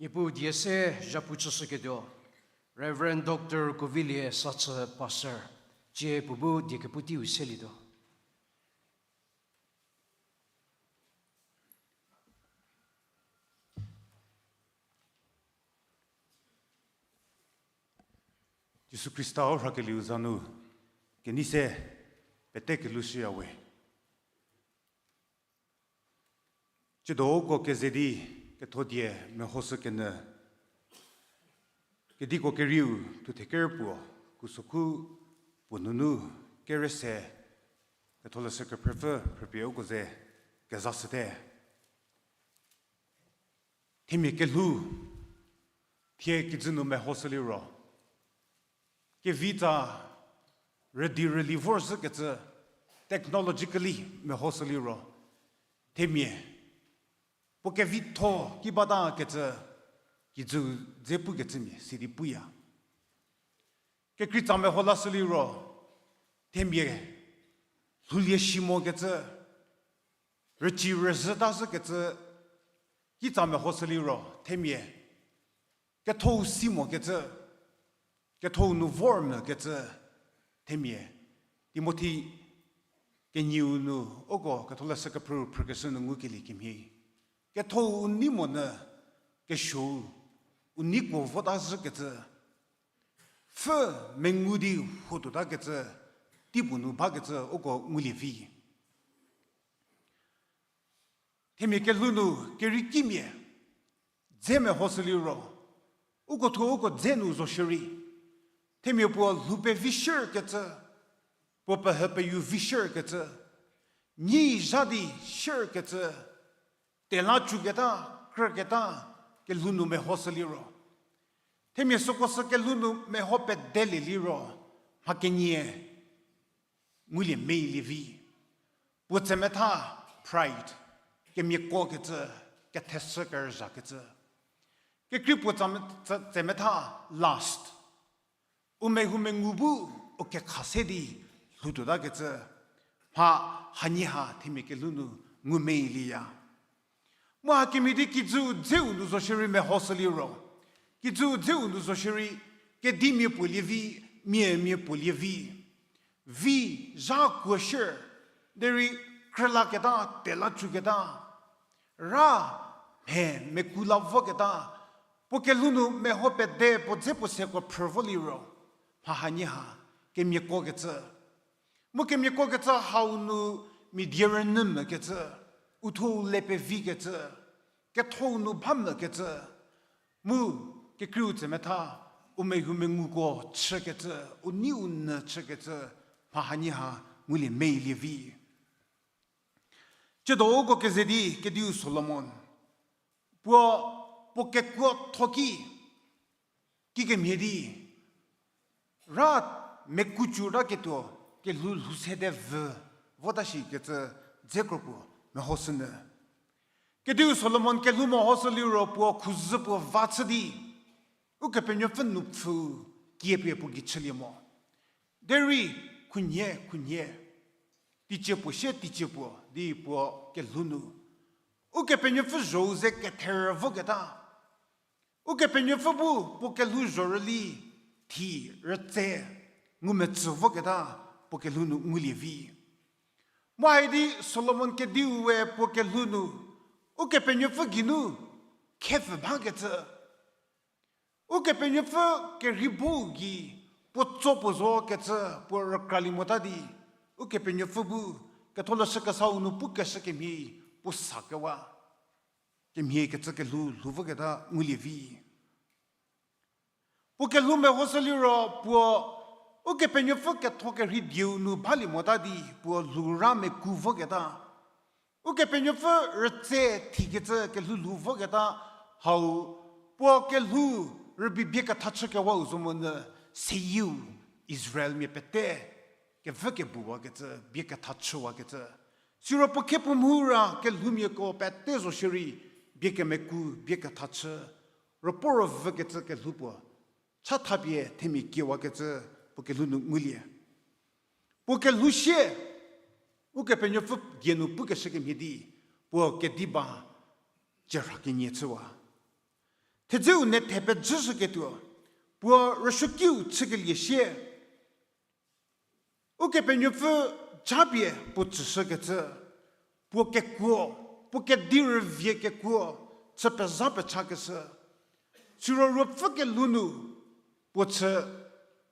Niepuu die se zhapu chüshüketuo, Reverend Doctor Kovilie Sachü Pastor, cie puo bu die kepu teiu selietuo. Jisu Khrista u rhakelieu za nu kenei se pete kelushüya we. Tsiedo uko keze di ketho die mehoshü kenyü, kediko kerieu thuthe ker puo, kusokhu puo nunu kere se Ketholeshü Kephrüpfü phrüpie uko ze kezashüte. Themia kelhou, thie kijü nu mehoshü liro, kevitsa rüdi rüli vorzhükecü, technologically mehoshü liro, themia puo kevitho ki batakecü, kijü dze pukecümia sidi puya. Kekreitsa meho lashü liro, themia lhoulie shi mokecü, rüci rüzhü tashükecü, kitsa mehoshü liro, themia kethou si mokecü, kethou nu vor mokecü, themia Timothi kenieu nu uko Ketholeshü Kephrü phrükeshü nu ngukelie kemhie, kethou u nei monyü kesuou u neiko votazhükecü, pfü mengu di huotuotakecü, teipuo nu bakecü uko ngulie vi. Themia kelhou nu keriekimia dze mehoshü liro, uko thuo uko dze nu zo shierei, themia puo lhou pevi shierkecü, puo pehü peyu vi shierkecü, nyi zha di shierkecü, tela cüketa, krüketa kelhou nu mehoshü liro, Themia süko sü kelhou nu meho pedelie liro, mha kenie ngulie meilie vi. Puo tsemetha pride, kemiako kecü, ketheshü kerüzha kecü. Kekrei puo tsame-, tse-, tsemetha lust, u mehoumengu bu u kekha se di lhoutuota kecü, mha hanie ha themia kelhou nu ngu meilieya. Mu hakemhie di kijüu dzeu nu zo shierei mehoshü liro, kijüu dzeu nu zo shierei, kedimia puo lie vi, miamia puo lie vi, vi zha kuo shie, derei krülaketa, tela cüketa, ra mhe meku la voketa, puo kelhou nu meho pede puo dze puo seko phrü vo liro, mha hanie ha kemiako kecü. Mu kemiako kecü hau nu mia die rünyü mokecü, u thuo le pevi kecü, kethou nu ba mokecü, mu kekreiu tsemetha, u mehoumenguko chükecü, u nei u nyü chükecü, mha hanie ha ngulie meilie vi. Tsiedo uko keze di kediu Solomon, puo, puo kekuotho ki, kikemhie di, ra mekucü ra ketuo, kelhou lhou sede vü, vota shikecü, dze kro puo mehoshünyü. Kediu Solomon kelhou mehoshü liro puo khuzhü puo va chü di, Ukepenuopfü nupfhü kiepie puo gei chülie mo. Derei khunhie khunhie, teicie puo sie teicie puo di puo kelhou nu, Ukepenuopfü zhou ze ketherü voketa, Ukepenuopfü bu puo kelhou zho rüli, thi, rütse, ngumetsü voketa, puo kelhou nu ngulie vi. Mu haidi Solomon kediu we puo kelhou nu, Ukepenuopfü geinu, khepfü bakecü, Ukepenuopfü kerhei bo gei, puo tso puo zo kecü, puo rükralie mota di, Ukepenuopfü bu, ketholeshü kesau nu pukeshü kemhie, puo sa kewa, kemhie kecü kelhou lhou voketa ngulie vi. Puo kelhou mehoshü liro puo, Ukepenuopfü ketho kerhei dieu nu balie mota di, puo lhou ra meku voketa. Ukepenuopfü rütse thikecü kelhou lhou voketa hau, puo kelhou rübei bie ketha chükewau zo monyü, seyieu Israelmia pete kevü kebuwakecü, bie ketha chüwakecü. Siro puo khe puo mhura kelhoumiako pete zo shierei, bie kemeku, bie ketha chü, rüpuo rüvükecü kelhou puo, chathapie themia kiewakecü puo kelhou nu ngulie. Puo kelhou sie, Ukepenuopfü die nu pukeshü kemhie di, puo kediba cie rha kenie chüwa. Thedzeu ne the pejüshüketuo, puo rüsuokiu chükelie sie, Ukepenuopfü japie puo tsüshükecü, puo kekuo, puo kedi rüvie kekuo, chü pezha pechakeshü. Siro ruopfü kelhou nu, puo chü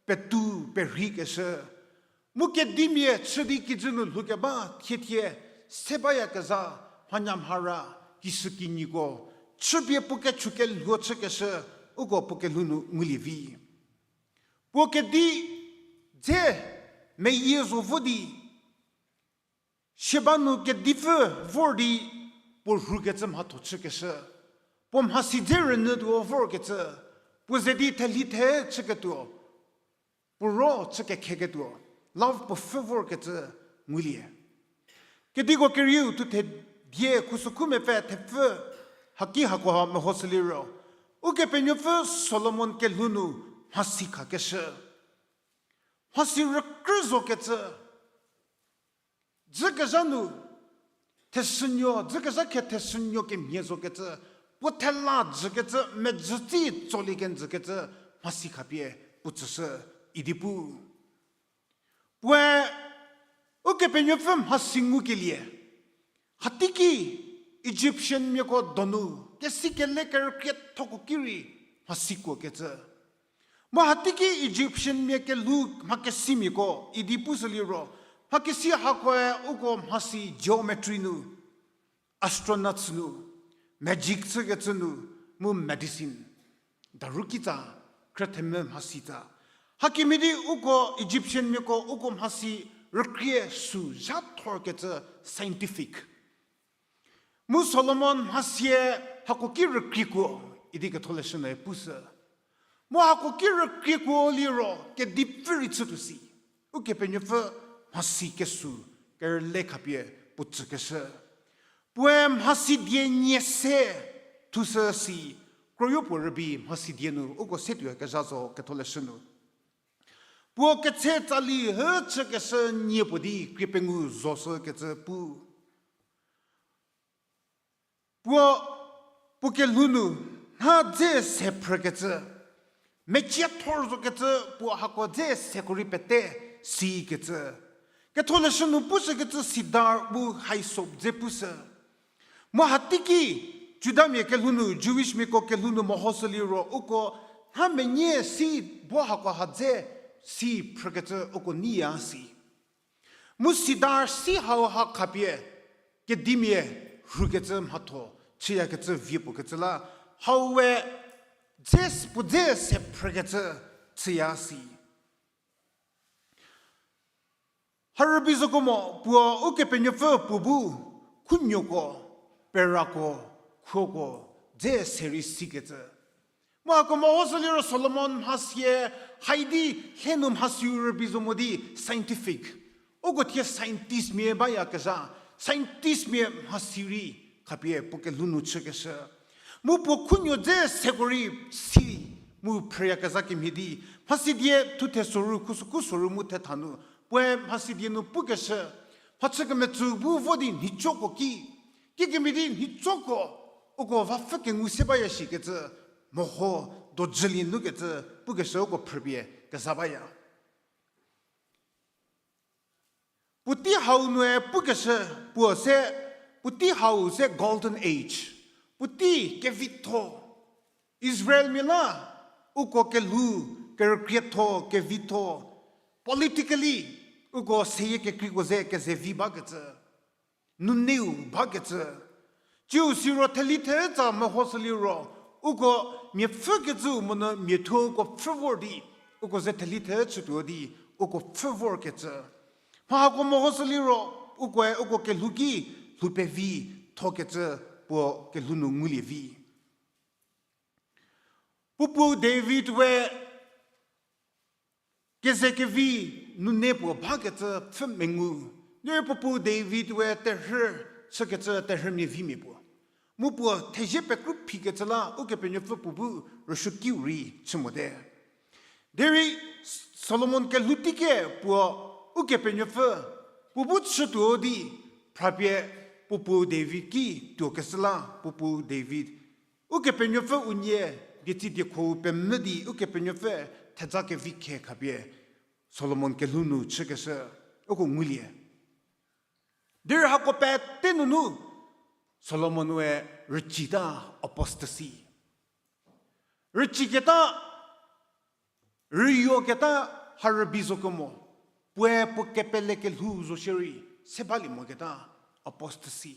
petu perheikeshü. Mu kedimia chü di kijü nu lhoukeba thiethie, se bayakezha, mhanyamhara, kishükinyiko, chüpie puo kechu kelhuo chükeshü, uko puo kelhou nu ngulie vi. Puo kedi dze meyie zo vo di, siaba nu kedipfü vor di puo rhukecü mhatho chükeshü, puo mhasi dze rünyütuo vorkecü, puo ze di thelhi the chüketuo, puo ro chü kekheketuo, love puo pfhü vorkecü ngulie. Kediko kerieu thu thedie khusükhu mepfü thepfü, haki hakoha mehoshü liro, Ukepenuopfü Solomon kelhou nu mhasi khakeshü, mhasi rükrü zokecü, dzükezha nu, thesünuo, dzükezha khe thesünuo kemhie zokecü, puo thela jükecü, mejütsi tsolie kenjükecü, mhasi khapie puo tsüshü idi pu. Puoe, Ukepenuopfü mhasi ngukelie, hateiki Egyptian miako donu, kesi kele kerükriethoko ki rei mhasi kuokecü. Mu hateiki Egyptian mia kelhou mhakesimiako idi pushü liro, mhakesi hakoe uko mhasi geometry nu, astronauts nu, magic chükecü nu, mu medicine, daru kitsa, khrüthemvü mhasi tsa. Hakemhie di uko Egyptian miako uko mhasi rükrie sü zha thorkecü scientific. Mu Solomon mhasie hako ki rükriekuo idi ketholeshü nu pushü. Mu hako ki rükriekuo liro kedipfü rei chütuo si. Ukepenuopfü mhasi kesu kerüle khapie puo tsükeshü. Puoe mhasi die nie se thushü si, kroyopuo rübei mhasi die nu uko se tuoyakezha zo Ketholeshü nu. Puo ketse tsali hü chükeshü nie puo di krie pengou zoshükecü pu. Puo, puo kelhou nu nha dze se phrükecü, meciethor zokecü puo hako dze seko rei pete sikecü. Ketholeshü nu pushükecü sidar mu hyssop dze pushü. Mu hateiki Judamia kelhou nu, Jewish miako kelhou nu mehoshü liro uko nha menie si bo hako ha dze si phrükecü uko neiya si. Mu sidar si hau ha khapie kedimia rhukecü mhatho chüyakecü vie puo kecü la, hau we dze s-, puo dze se phrükecü chüya si. Ha rübei zoko mo puo Ukepenuopfü puo bu khunuoko, perako, khuoko dze se rei sikecü. Mu hako mehoshü liro Solomon mhasie, haidi lhe nu mhasiu rübei zo mo di scientific. Uko thie scientistmia bayakezha, scientistmia mhasi rei khapie puo kelhou nu chükeshü. Mu puo khunuo dze seko rei si mu phrüyakezha kemhie di, mhasi die thuthe soru, khusoku soru mu thetha nu, puoe mhasi die nu pukeshü, mhachü kemetsü bu vo di nhicuko ki, kikemhie di nhicuko, uko vapfü kengu se baya shikecü, meho dojülie nukecü pukeshü uko phrüpie keza baya. Puotei hau nue pukeshü puo se, puotei hau se golden age, puotei kevitho, Israelmia la uko kelhou kerükrietho, kevitho, politically uko seyie kekreiko ze kezevi bakecü, nuneu bakecü. Tsiu siro theli thetsa mehoshü liro, uko mia pfhükecüu monyü mia thuo uko pfhü vor di, uko ze theli the chütuo di, uko pfhü vorkecü. Mha hako mehoshü liro, ukoe uko kelhou ki lhou pevi thokecü puo kelhou nu ngulie vi. Puo puo David we kezekevi nune puo bakecü pfhü mengu. Derei puo puo David we terhü chükecü terhümia vimia puo. Mu puo thezie pekru phikecü la Ukepenuopfü puo bu rüsuokiu rei chü mote. Derei Solomon kelhou teiki puo Ukepenuopfü puo bu chütuo di phrapie puo puo David ki tuokeshü la puo puo David Ukepenuopfü unie dietsi diekho-u pemvü di Ukepenuopfü theza kevi khe khapie Solomon kelhou nu chükeshü uko ngulie. Derei hako pete nunu Solomon we rücita apostasy. Rüciketa, rüyoketa ha rübei zo kemo, puoe puo kepele kelhou zo shierei se balie moketa apostasy.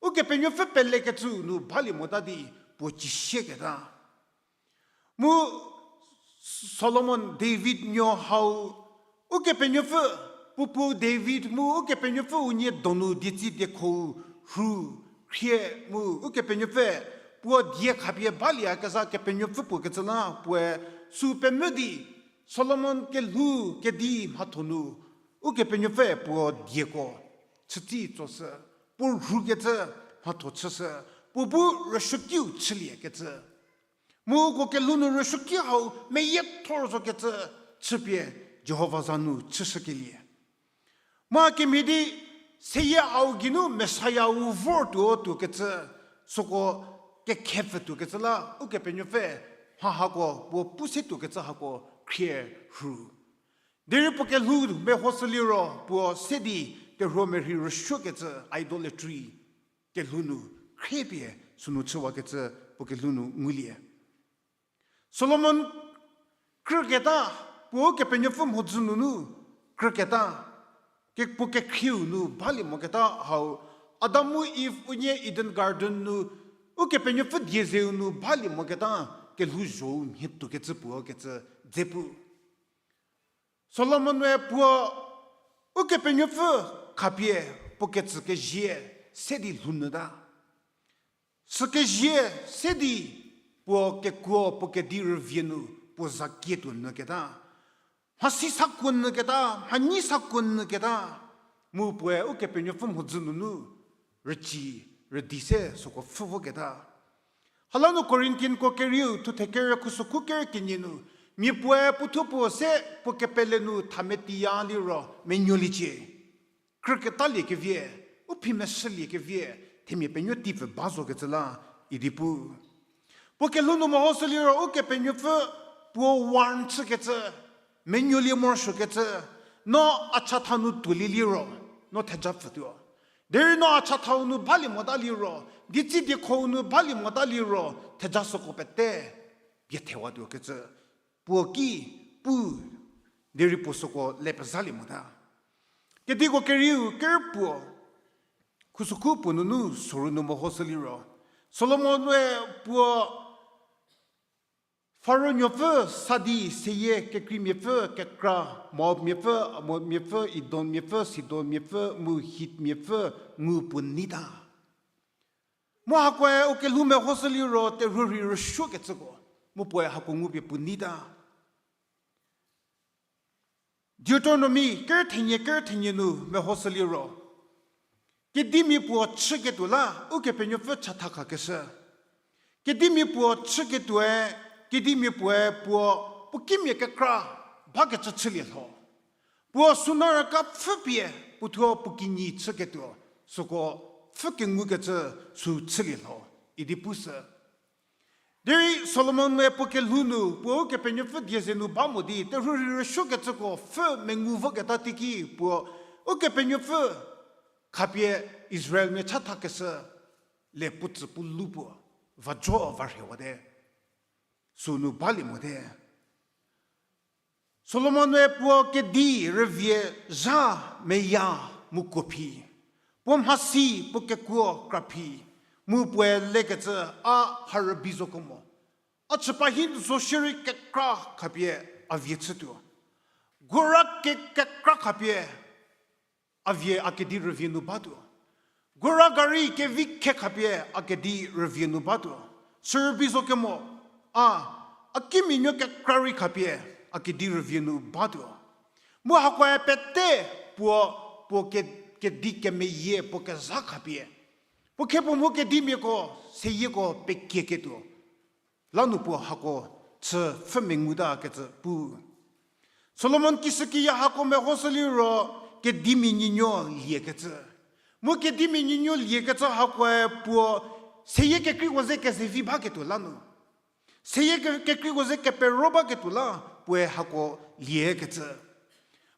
Ukepenuopfü pelekecü nu balie mota di puo cisieketa. Mu Solomon, David nuo hau, Ukepenuopfü, puo puo David mu Ukepenuopfü unie donu dietsi diekho-u rhu khrie mu Ukepenuopfü puo die khapie balieyakezha Kepenuopfü puo kecü la puoe sü pemvü di Solomon kelhou kedi mhatho nu Ukepenuopfü puo dieko chütsi tsoshü, puo rhukecü mhatho chüshü, puo bu rüsuokiu chüliekecü. Mu uko kelhou nu rüsuoki hau meyiethor zokecü chüpie Jihova za nu chüshükelie. Mu kemhie di seyie hau geinu Messiah-u vortuo tuokecü, süko kekhepfü tuokecü la Ukepenuopfü mha hako puo pu se tuokecü hako khrie rhu. Derei puo kelhou mehoshü liro puo se di terhuo merhei rüsuokecü idolatry kelhou nu khriepie sünu chüwakecü puo kelhou nu ngulie. Solomon krüketa, puo Ukepenuopfü mhodzü nunu krüketa, ke-, puo kekhrieu nu balie moketa hau, Adam mu Eve unie Eden Garden nu Ukepenuopfü die zeu nu balie moketa kelhou zho-u mhie tuokecü puo kecü dze pu. Solomon-e puo Ukepenuopfü khapie puo ketsü kezie se di lhounyüta. Sükezie se di puo kekuo puo kedi rüvie nu puo zakie tuo nyü keta, mhasi sakuo nyü keta, mhanyi sakuo nyü keta, mu puoe Ukepenuopfü mhodzü nunu rüci, rüdi se süko pfhü voketa. Hala nu Corinthianko kerieu thuthe kerü khusokhu kerü kenie nu, mia puoe puothuo puo se puo kepele nu thametiya liro menuoliecie. Krüketalie kevie, u phi meshülie kevie, themia penuo tipfü ba zokecü la, idi pu. Puo kelhou nu mehoshü liro Ukepenuopfü puo warn chükecü, menuolie morosuokecü, no a chatha nu tuolie liro, no theja pfütuo. Derei no a chathau nu balie mota liro, dietsi diekhou nu balie mota liro, theja süko pete pie thewatuo kecü. Puo ki pu, derei puo süko le pezalie mota. Kediko kerieu kerpuo, khusokhu puo nunu soru nu mehoshü liro, Solomon-e puo Faro nuopfü sa di seyie kekreimiapfü kekra, Moabmiapfü, Amonmiapfü, Edommiapfü, Sidonmiapfü, mu Hitmiapfü ngu puo neita. Mu hakoe u kelhou mehoshü liro terhuo rhei rüsuokecüko, mu puoe hako ngupie puo neita. Deuteronomy kerü thenie kerü thenie nu mehoshü liro, kedimia puo chüketuo la Ukepenuopfü chatha khakeshü. Kedimia puo chüketuoe, kedimia puoe puo, puo kimia kekra bakecü chülie lho. Puo suna raka pfhüpie puothuo puo kinyi chüketuo, süko pfhü kengukecü sü chülie lho, idi pushü. Derei Solomon-e puo kelhou nu, puo Ukepenuopfü die ze nu ba mo di, terhuo rhei rüsuokecüko pfhü mengu voketa teiki puo, Ukepenuopfü khapie Israelmia chathakeshü le puo tsü puo lu puo, va jo va rhewate. Sünu balie mote. Solomon-e puo kedi rüvie zha meya mu kuo phi, puo mhasi puo kekuo kra phi, mu puoe lekecü a ha rübei zo kemo. A chüpa hi zo shierei kekra khapie a vie chütuo. Gora ke-, kekra khapie a vie a kedi rüvie nu batuo. Gora gari kevi khe khapie a kedi rüvie nu batuo. Sürübei zo kemo, a, a kimianuo kekra rei khapie a kedi rüvie nu batuo. Mu hakoe pete puo, puo ke-, kedi kemeyie puo kezha khapie, puo khe puo mu kedimiako, seyieko pekieketuo. Lanu puo hako chü pfhü mengutakecü pu. Solomon kishükiya hako mehoshü liro kedimia nuonuo liekecü. Mu kedimia nuonuo liekecü hakoe puo seyie kekreiko ze kezevi baketuo lanu. Seyie ke-, kekreiko ze kepero baketuo la puoe hako liekecü.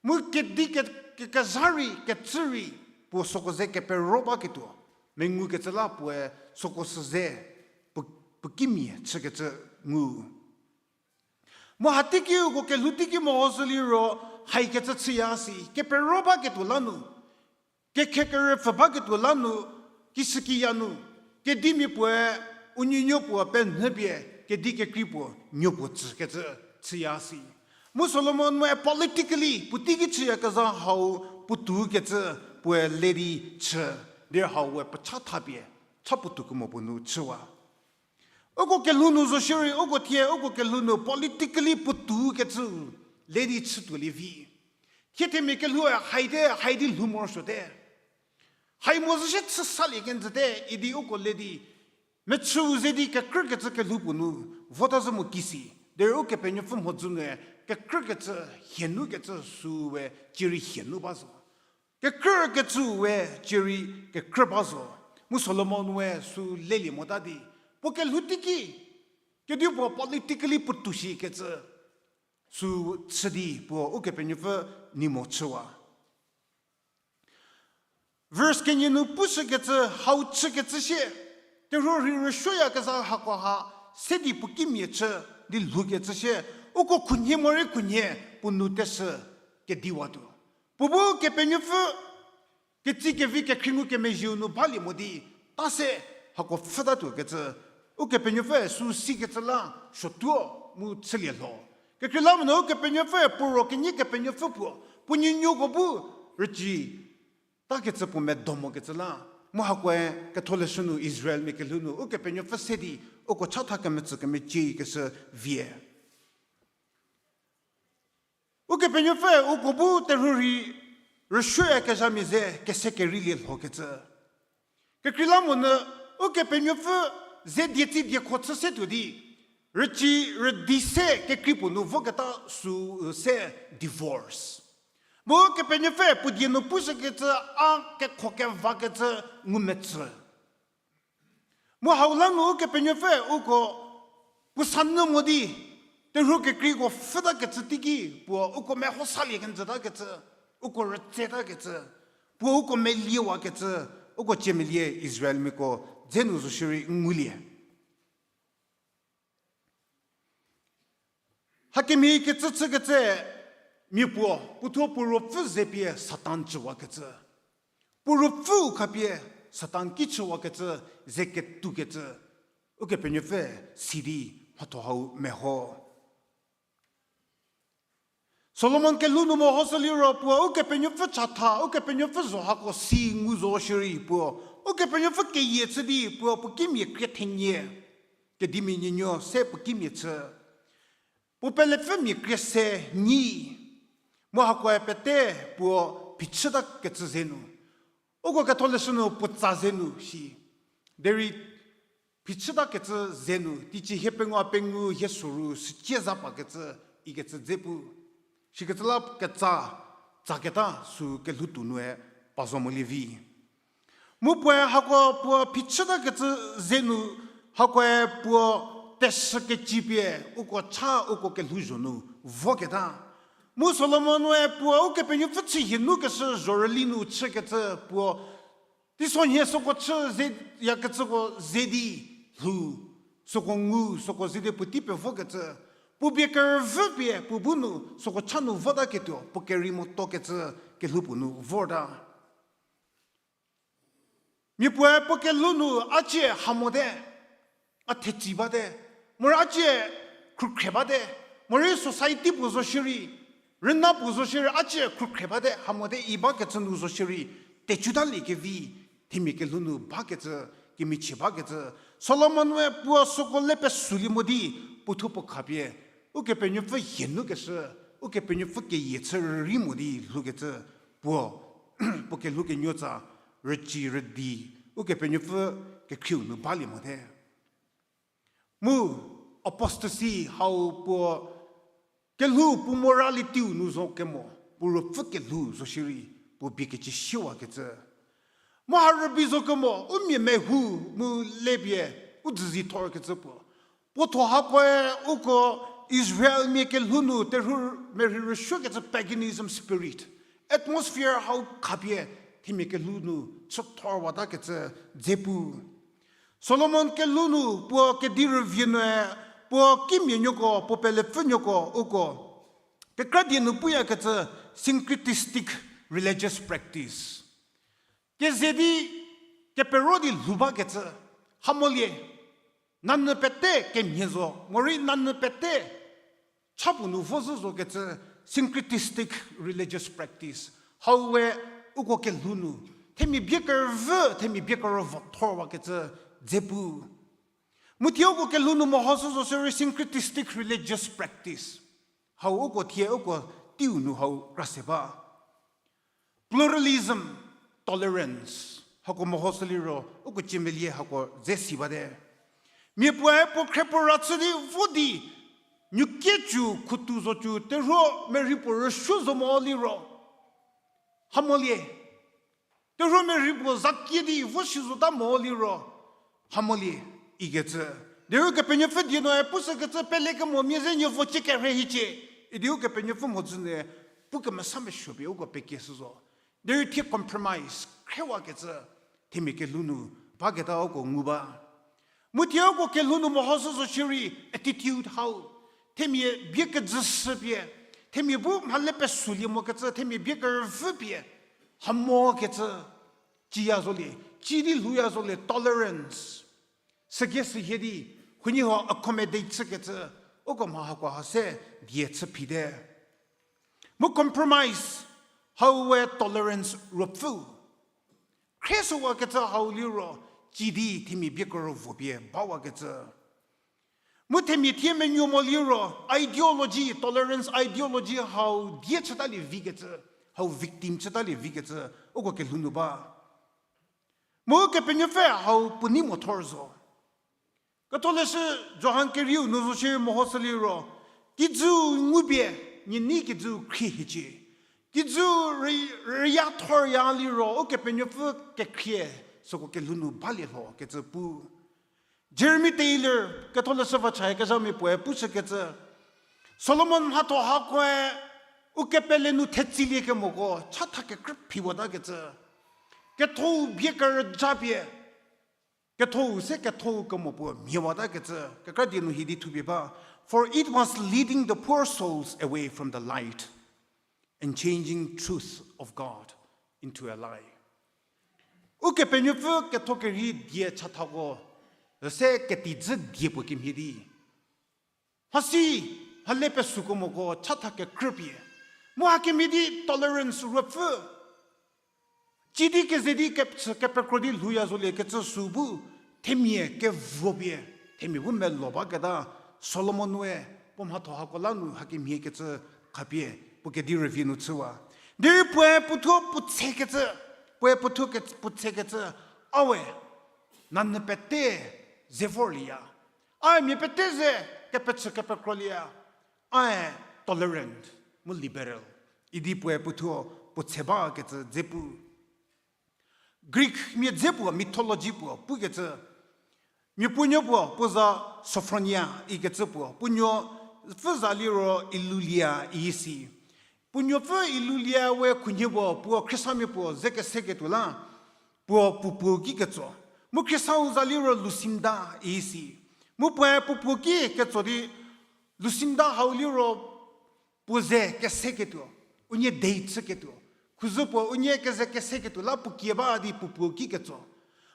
Mu kedi ke-, ke-, kezha rei, kecü rei, puo süko ze kepero baketuo. Mengukecü la puoe süko sü ze, puo, puo kimia chükecü ngu. Mu hateiki uko kelhou teiki mehoshü liro, haikecü chüya si, kepero baketuo lanu, kekhe kerüpfü baketuo lanu, kishükiya nu, kedimia puoe, u nuonuo puo penhüpie, kedi kekrei puo, nuo puo tsükecü chüya si. Mu Solomon-e politically puoteiki chüyakezha hau puotou kecü puoe le di chü, derei hau we pecha thapie, cha puotou kemo puo nu chüwa. Uko kelhou nu zo shierei, uko thie, uko kelhou nu politically puotou kecü le di chütuolie vi. Thie themia kelhoue haite, hai di lhou morosuote. Hai mo zü shie chü salie kenjüte, idi uko le di, mechüu ze di kekrükecü kelhou puo nu, vota zhü mo kisi, derei Ukepenuopfü mhodzü nue, kekrükecü, hienukecü süu we, cierei hienu ba zo. Kekrükecüu we, cierei kekrü ba zo. Mu Solomon we sü lelie mota di, puo kelhou teiki, kedipuo politically puotou shikecü, sü chü di puo Ukepenuopfü nei mo chüwa. Verse kenie nu pushükecü, hau chükecü shie, terhuo rhei rüsuoyakezha hakoha, se di puo kimia chü, di lhoukecü shie, uko khunhie morei khunhie, puo nou teshü kediwatuo. Puo bu Kepenuopfü, ketsi kevi kekhrie ngukemezhieu nu balie mo di, ta se hako pfhütatuokecü, Ukepenuopfü sü sikecü la, suotuo mu chülie lho. Kekreilamonyü Ukepenuopfü puo ro kenyi kepenuopfü puo, puo nuonuoko bu rüci takecü puo medo mokecü la, mu hakoe ketholeshü nu Israelmia kelhou nu Ukepenuopfü se di, uko chatha kemetsü kemeciekeshü vie. Ukepenuopfü uko bu terhuo rei rüsuoyakezhamia ze kese kerilie lhokecü. Kekreilamonyü Ukepenuopfü ze die tsi diekho chü se tuo di, rüci rüdi se kekrei puo nu voketa süu se divorce. Mu Ukepenuopfü puo die nu pushükecü a kekho kevakecü ngumetsü. Mu hau la nu Ukepenuopfü uko puo sanyü mo di, terhuo kekreiko pfhütakecü teiki puo uko meho salie kenjütakecü, uko rütsetakecü, puo uko meliewakecü, uko ciemelie Israelmiako dze nu zo shierei ngulie. Hakemhie kecü chükecü mia puo, puothuo puo ruopfü ze pie Satan chüwakecü. Puo ruopfüu khapie Satan ki chüwakecü, ze ketoukecü, Ukepenuopfü si di mhatho hau meho. Solomon kelhou nu mehoshü liro puo Ukepenuopfü chatha, Ukepenuopfü zho hako si ngu zo shierei puo, Ukepenuopfü keyie chü di puo puo kimia krie thenie, kedimia nuonuo se puo kimia chü. Puo pelepfümia krie se nyi, mu hakoe pete puo phichütakecü ze nu. Uko ketholeshü nu puotsa ze nu shi. Derei phichütakecü ze nu, teicie hie pengou pengou hie soru sücie za pakecü, ikecü dze pu. Shikecü la ketsa, tsaketa sü kelhou tuo nue pa zo molie vi. Mu puoe hako puo phichütakecü ze nu, hakoe puo teshükecü pie uko cha uko kelhouzho nu voketa. Mu Solomon-e puo Ukepenuopfü chü hie nu keshü zhorüli nu chükecü puo teisonhie süko chü ze yakecüko ze di lhou, süko ngu, süko ze di puotei pevokecü, puo bie kerüvü pie puo bu nu süko cha nu votaketuo puo kerei motokecü kelhou puo nu vorta. Mia puoe puo kelhou nu a cie ha mote, a thetsei bate, morei a cie khrükhre bate, morei society puo zo shierei, rüna puo zo shierei a cie khrükhre bate, ha mote i bakecü nu zo shierei, tecutaliekevi, themia kelhou nu bakecü, kemichie bakecü, Solomon-e puo süko le pesulie mo di, puothuo puo khapie, Ukepenuopfü hie nu keshü, Ukepenuopfü keyie chü rei mo di lhoukecü, puo, puo kelhou kenuotsa, rüci rüdi, Ukepenuopfü kekhrieu nu balie mote. Mu apostasy hau puo kelhou puo morality-u nu zo kemo, puo ruopfü kelhou zo shierei, puo bie kecü siewakecü. Mu ha rübei zo kemo, u mia mehou mu le pie, u dzüzi thorkecü puo. Puo tho hakoe uko Israelmia kelhou nu terhuo merhei rüsuokecü paganism spirit, atmosphere hau khapie themia kelhou nu chüthorwatakecü dze pu. Solomon kelhou nu puo kedi rüvie nue, puo kimia nuoko, puo pelepfü nuoko uko kekra die nu puyakecü syncretistic religious practice. Keze di kepero di lhou bakecü, ha molie, nanyü pete kemhie zo, morei nanyü pete cha puo nu vo zhü zokecü syncretistic religious practice. Hau we uko kelhou nu, themia bie kerüvü, themia bie kerüvo thorwakecü dze pu. Mu thie uko kelhou nu mehoshü zo shierei syncretistic religious practice. Hau uko thie uko teiu nu hau krase ba. Pluralism, tolerance. Hako mehoshü liro, uko ciemelie hako dze si bate. Mia puoe puo khrepuo ra chü di vo di, nuokiecü, khutu zocü, terhuo merhei puo rüsuo zo mo liro, ha molie. Terhuo merhei puo zakie di vo shi zota mo liro, ha molie, ikecü. Derei Ukepenuopfü die noe pushükecü pelekemomia ze nie vo cie kerhe hiecie, idi Ukepenuopfü mhodzü nu pu kemesa mesuo pie uko pekieshü zo. Derei thie compromise khrewakecü, themia kelhou nu baketa uko ngu ba. Mu thie uko kelhou nu mehoshü zo shierei attitude hau, themia bie kejüshü pie, themia bu mhale pesulie mokecü, themia bie kerüvü pie, ha mokecü, ciya zolie, ci di lhouya zolie, tolerance. Sügei sühie di, huoniehuo accommodate chükecü, uko mha hako ha se die chü phite. Mu compromise, hau we tolerance ruopfü. Khriesüwakecü hau liro, ci di themia bie kerüvo pie bawakecü. Mu themia thie menuo mo liro, ideology, tolerance ideology hau die chütalie vikecü, hau victim chütalie vikecü, uko kelhou nu ba. Mu Kepenuopfü hau puo nei mo thor zo. Ketholeshü Johan kerieu nu zo shierei mehoshü liro, kijüu ngupie, nie nei kijüu khrie hiecie. Kijüu rei-, reiya thorya liro, Ukepenuopfü kekhrie, süko kelhou nu balie lho kecü pu. Jeremy Taylor, ketholeshü vacha kezhamia puoe pushükecü, Solomon mhatho hakoe, u kepele nu thetsiliekemoko chatha kekrü phiwatakecü, kethou bie kerüjapie, kethou se kethou kemo puo mhiewatakecü, kekra die nu hidi thupie ba, For it was leading the poor souls away from the light and changing truth of God into a lie. Ukepenuopfü ketho kerhei die chathako, se ketijü die puo kemhie di, mhasi, mhale pesuokemoko chatha kekrüpie, mu hakemhie di tolerance ruopfü, cidi keze di kepchü kepekro di lhouya zoliekecü sü bu, themia kevuo pie, themia bu melo baketa, Solomon-e puo mhatho hako la nu hakemhie kecü khapie puo kedi rüvie nu chüwa. Derei puoe puothuo puo tsekecü, puoe puothuo ke-, puo tsekecü, awe, nanyü pete ze vorlieya. Ae mia pete ze kepechü kepekro lieya. Ae tolerant mu liberal idi puoe puothuo puo tse bakecü dze pu. Greek mia dze puo mythology puo pukecü, mia puonuo puo, puo za Sophronia ikecü puo, puo nuopfü za liro Illulia isi. Puo nuopfü Illulia we khunhie puo, puo Khristamia puo ze keseketuo la, puo puo puo ki ketso. Mu Khristamia za liro Lucinda isi. Mu puoe puo puo ki ketso di, Lucinda hau liro puo ze keseketuo, unie dei chüketuo, khuzü puo unie keze keseketuo la puo kie ba di puo puo ki ketso.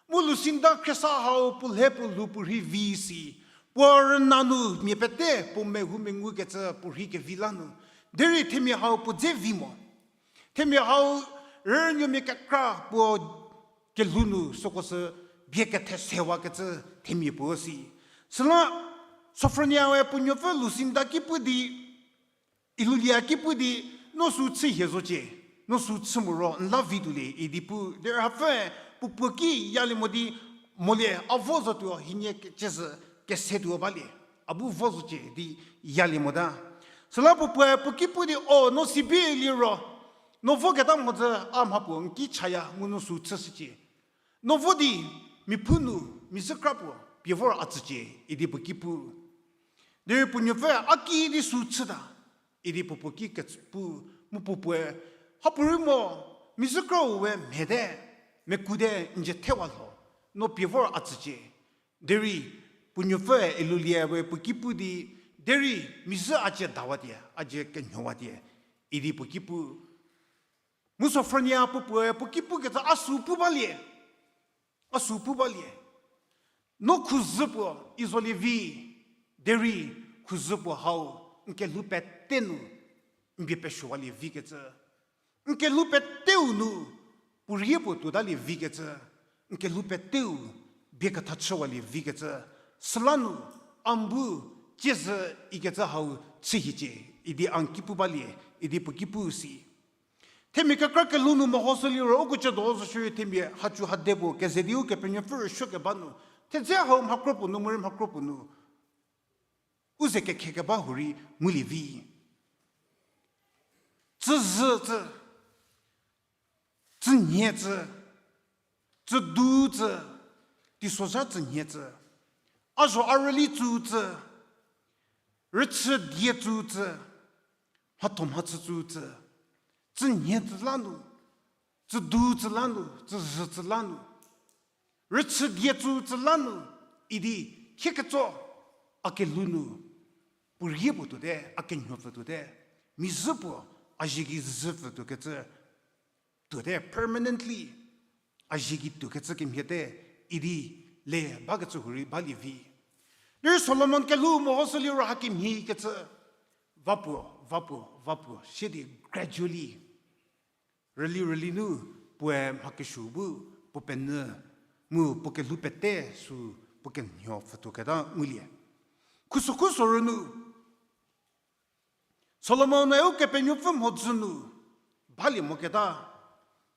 Mu Lucinda Khrista hau puo lhe puo lhou puo rhei vi si, puo rüna nu mia pete puo mehou mengukecü puo rhei kevi la nu, derei themia hau puo dze vi mo. Themia hau rünuomia kekra puo kelhou nu süko sü bie kethesewakecü themia puo si. Süla Sophronia we puo nuopfü Lucinda ki pu di, Illulia ki pu di, no sü chü hie zocie, no sü chü moro n la vi tuolie idi pu, derei hapfüe puo puo ki yalie mo di, molie a vo zotuo hienie ke-, ciezü kese tuo balie, a bu vo zocie di yalie mota. Süla puo puoe puo ki pu di, o, no si bie liro, no voketa mhodzü a mha puo n ki chaya mu no sü chüshücie. No vo di, mia phu nu, mia zhükra puo pie vor a tsücie idi puo ki pu. Derei puo nuopfü a ki di sü chüta idi puo puo ki ketsü pu, mu puo puoe, hapuorei mo, mia zhükrau we mhete, mekute n zie thewa lho, no pie vor a tsücie. Derei puo nuopfü Illulia we puo ki pu di, derei mia zhü a zie dawatie, a zie kenyhowatie idi puo ki pu. Mu Sophronia puo puoe puo ki pukecü a sü pu balie. A sü pu balie. No khuzü puo i zolie vi, derei khuzü puo hau n kelhou pete nu n bie pesuowalie vikecü. N kelhou peteu nu puo rie puo tuotalie vikecü. N kelhou peteu bie ketha chüwalie vikecü. Süla nu a n bu ciezü ikecü hau chü hiecie idi a n ki pu balie idi puo ki pu si. Themia kekra kelhou nu mehoshü liro, uko ciedo zo shierei themia hacu hade puo keze di Ukepenuopfü rüsuo keba nu, thedze hau mhakro puo nu, morei mhakro puo nu, u ze kekhe keba hurei ngulie vi. Tsüzhü tsü, tsünhie tsü, tsüdu tsü, teisozha tsünhie tsü, a zho a rüli tsü tsü, rüchü die tsü tsü, mhatho mhachü tsü tsü, tsünhie tsü la nu, tsüdu tsü la nu, tsüzhü tsü la nu, rüchü die tsü tsü la nu, idi thie ketso a kelhou nu puo rie puo tuote, a kenyho pfü tuote, mia zhü puo a zie gei zhü pfü tuokecü tuote, permanently a zie gei tuokecü kemhiete idi le bakecü hurei balie vi. Derei Solomon kelhou mehoshü liro hakemhie kecü va puo, va puo, va puo sie di gradually, rüli rüli nu puoe mha kesuo bu puo penyü mu puo kelhou pete sü puo kenyho pfhütuoketa ngulie. Khusokhu sorü nu, Solomon-e Ukepenuopfü mhodzü nu balie moketa,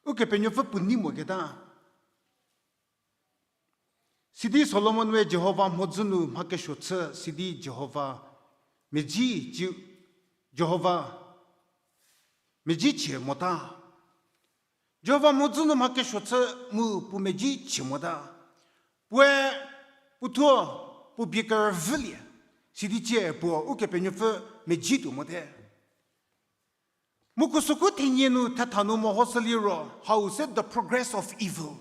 Ukepenuopfü puo nei moketa. Sidi Solomon-e Jihova mhodzü nu mha kesuo chü, sidi Jihova medzi, ci, Jihova medzi chie mota. Jihova mhodzü nu mha kesuo chü mu puo medzi chie mota. Puoe puothuo puo bie kerüvülie, sidi cie puo Ukepenuopfü medzi tuo mote. Mu khusokhu thenie nu thetha nu mehoshü liro, hau se the progress of evil.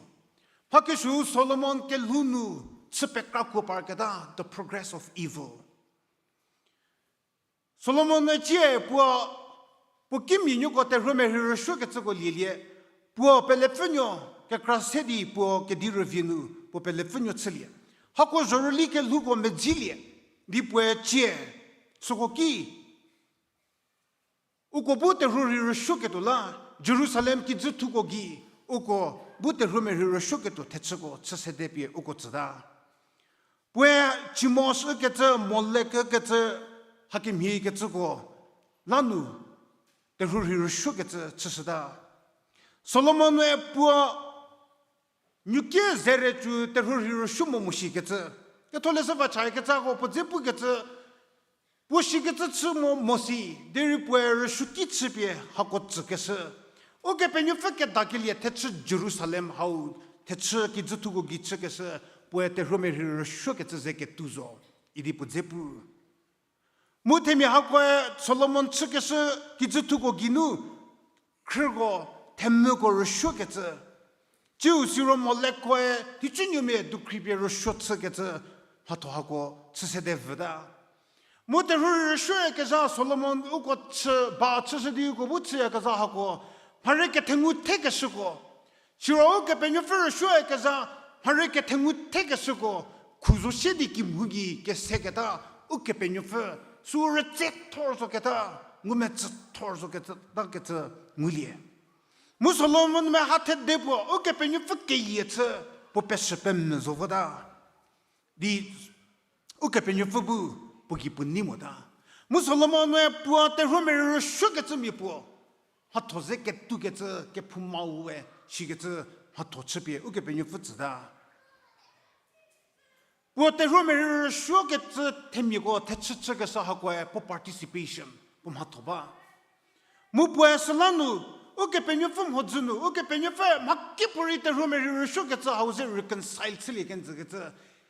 Mha kesuo Solomon kelhou nu chü pekrakuo parketa, the progress of evil. Solomon-e cie puo, puo kimia nuoko terhuomia rhei rüsuokecüko lielie, puo pelepfünuo kekra se di puo kedi rüvie nu puo pelepfünuo chülie. Hako zhorüli kelhouko medzilie, di puoe cie, süko ki, uko bu terhuo rhei rüsuoketuo la, Jerusalem kijüthuko gei, uko bu terhuomia rhei rüsuoketuo thechüko chü sede pie uko tsüta. Puoe Chemosh ükecü, Molek ükecü, hakemhie kecüko la nu terhuo rhei rüsuokecü chüshüta. Solomon-e puo nuokie zere cü terhuo rhei rüsuo mo mo shikecü, Ketholeshü va chakecüko puo dze pukecü, puo shikecü chü mo mo si, derei puoe rüsuoki chüpie hako tsükeshü. Ukepenuopfü kedakelie thechü Jerusalem hau, thechü kijüthuko gei chükeshü, puoe terhuomia rhei rüsuokecü ze ketuo zo, idi puo dze pu. Mu themia hakoe Solomon chükeshü kijüthuko geinu, khrüko, themvüko rüsuokecü. Tsiu siro Molekkoe thicünuomia dukhripie rüsuo chükecü, mhatho hako chü sede vüta. Mu terhuo rhei rüsuoyakezha Solomon uko chü, ba chüshü di uko bu chüyakezha hako, mharei kethengu thekeshüko. Siro Ukepenuopfü rüsuoyakezha, mharei kethengu thekeshüko, khu zo sie di kimhie gei keseketa, Ukepenuopfü, sü rütsethor zoketa, ngumetsüthor zoketa kecü ngulie. Mu Solomon mha thede puo, Ukepenuopfü keyie chü, puo peshü pemvü zo vota. Di Ukepenuopfü bu puo gei puo nei mota. Mu Solomon-e puo terhuomia rhei rüsuokecümia puo, mhatho ze ketoukecü, kephoumau we shikecü, mhatho chüpie Ukepenuopfü tsüta. Puo terhuomia rhei rüsuokecü themiako thechü chükeshü hakoe puo participation, puo mhatho ba. Mu puoe süla nu, Ukepenuopfü mhodzü nu, Ukepenuopfü mhakipuorei terhuomia rhei rüsuokecü hau ze reconcile chülie kenjükecü,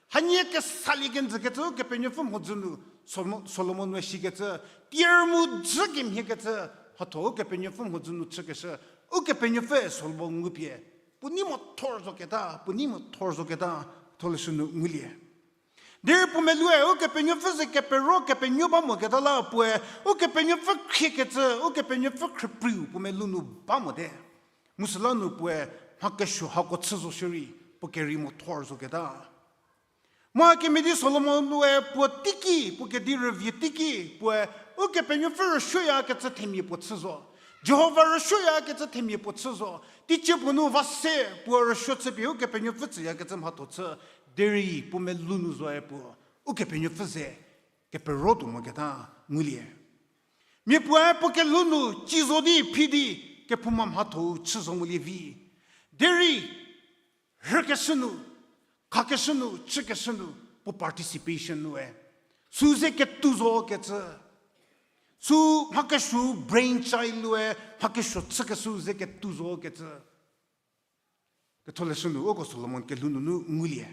hanie kesalie kenjükecü Ukepenuopfü mhodzü nu, Solo-, Solomon we shikecü, tier mu dzü kemhiekecü, mhatho Ukepenuopfü mhodzü nu chükeshü, Ukepenuopfü Solomon ngupie, puo nei mo thor zoketa, puo nei mo thor zoketa, Ketholeshü nu ngulie. Derei puo meloue Ukepenuopfü ze kepero kepenuo ba moketa la puoe, Ukepenuopfü khriekecü, Ukepenuopfü khrüpriu puo melou nu ba mote. Mu süla nu puoe mha kesuo hako chü zo shierei, puo kerei mo thor zoketa. Mu hakemhie di Solomon-e puo teiki, puo kedi rüvie teiki, puoe Ukepenuopfü rüsuoyakecü themia puo chü zo. Jihova rüsuoyakecü themia puo chü zo. Teicie puo nu va se puo rüsuo chüpie Ukepenuopfü tsüyakecü mhatho chü, derei puo melou nu zoe puo, Ukepenuopfü ze kepero tuo moketa ngulie. Mia puoe puo kelhou nu ci zo di phi di, kephouma mhatho-u chü zo ngulie vi. Derei, rhükeshü nu, khakeshü nu, chükeshü nu, puo participation nue. Sü ze ketuo zo kecü. Sü mha kesuo brain child nue, mha kesuo chükeshü ze ketuo zo kecü. Ketholeshü nu uko Solomon kelhou nunu ngulie.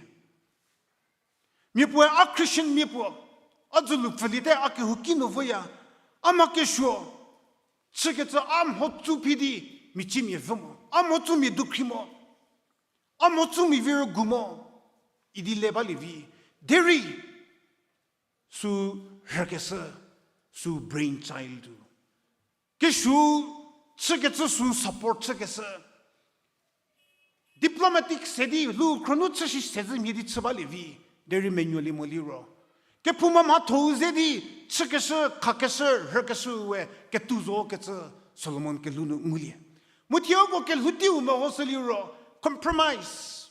Mia puoe a Christian mia puo, a dzülu pfüliete a kehouki nu voya, a mha kesuo, chükecü a mhotsü phi di, miaciemia vü mo, a mhotsümia dukhri mo, a mhotsümia vi rügu mo, idi le balie vi, derei, sü rhükeshü, sü brain child-u. Kesuo chükecü sü support chükeshü. Diplomatic se di lu khro nu chü shi se zhü mhie di chü balie vi, derei menuolie mo liro, kephouma mhatho-u ze di chükeshü, khakeshü, rhükeshü we ketuo zo kecü Solomon kelhou nu ngulie. Mu thie uko kelhou teiu mehoshü liro, compromise,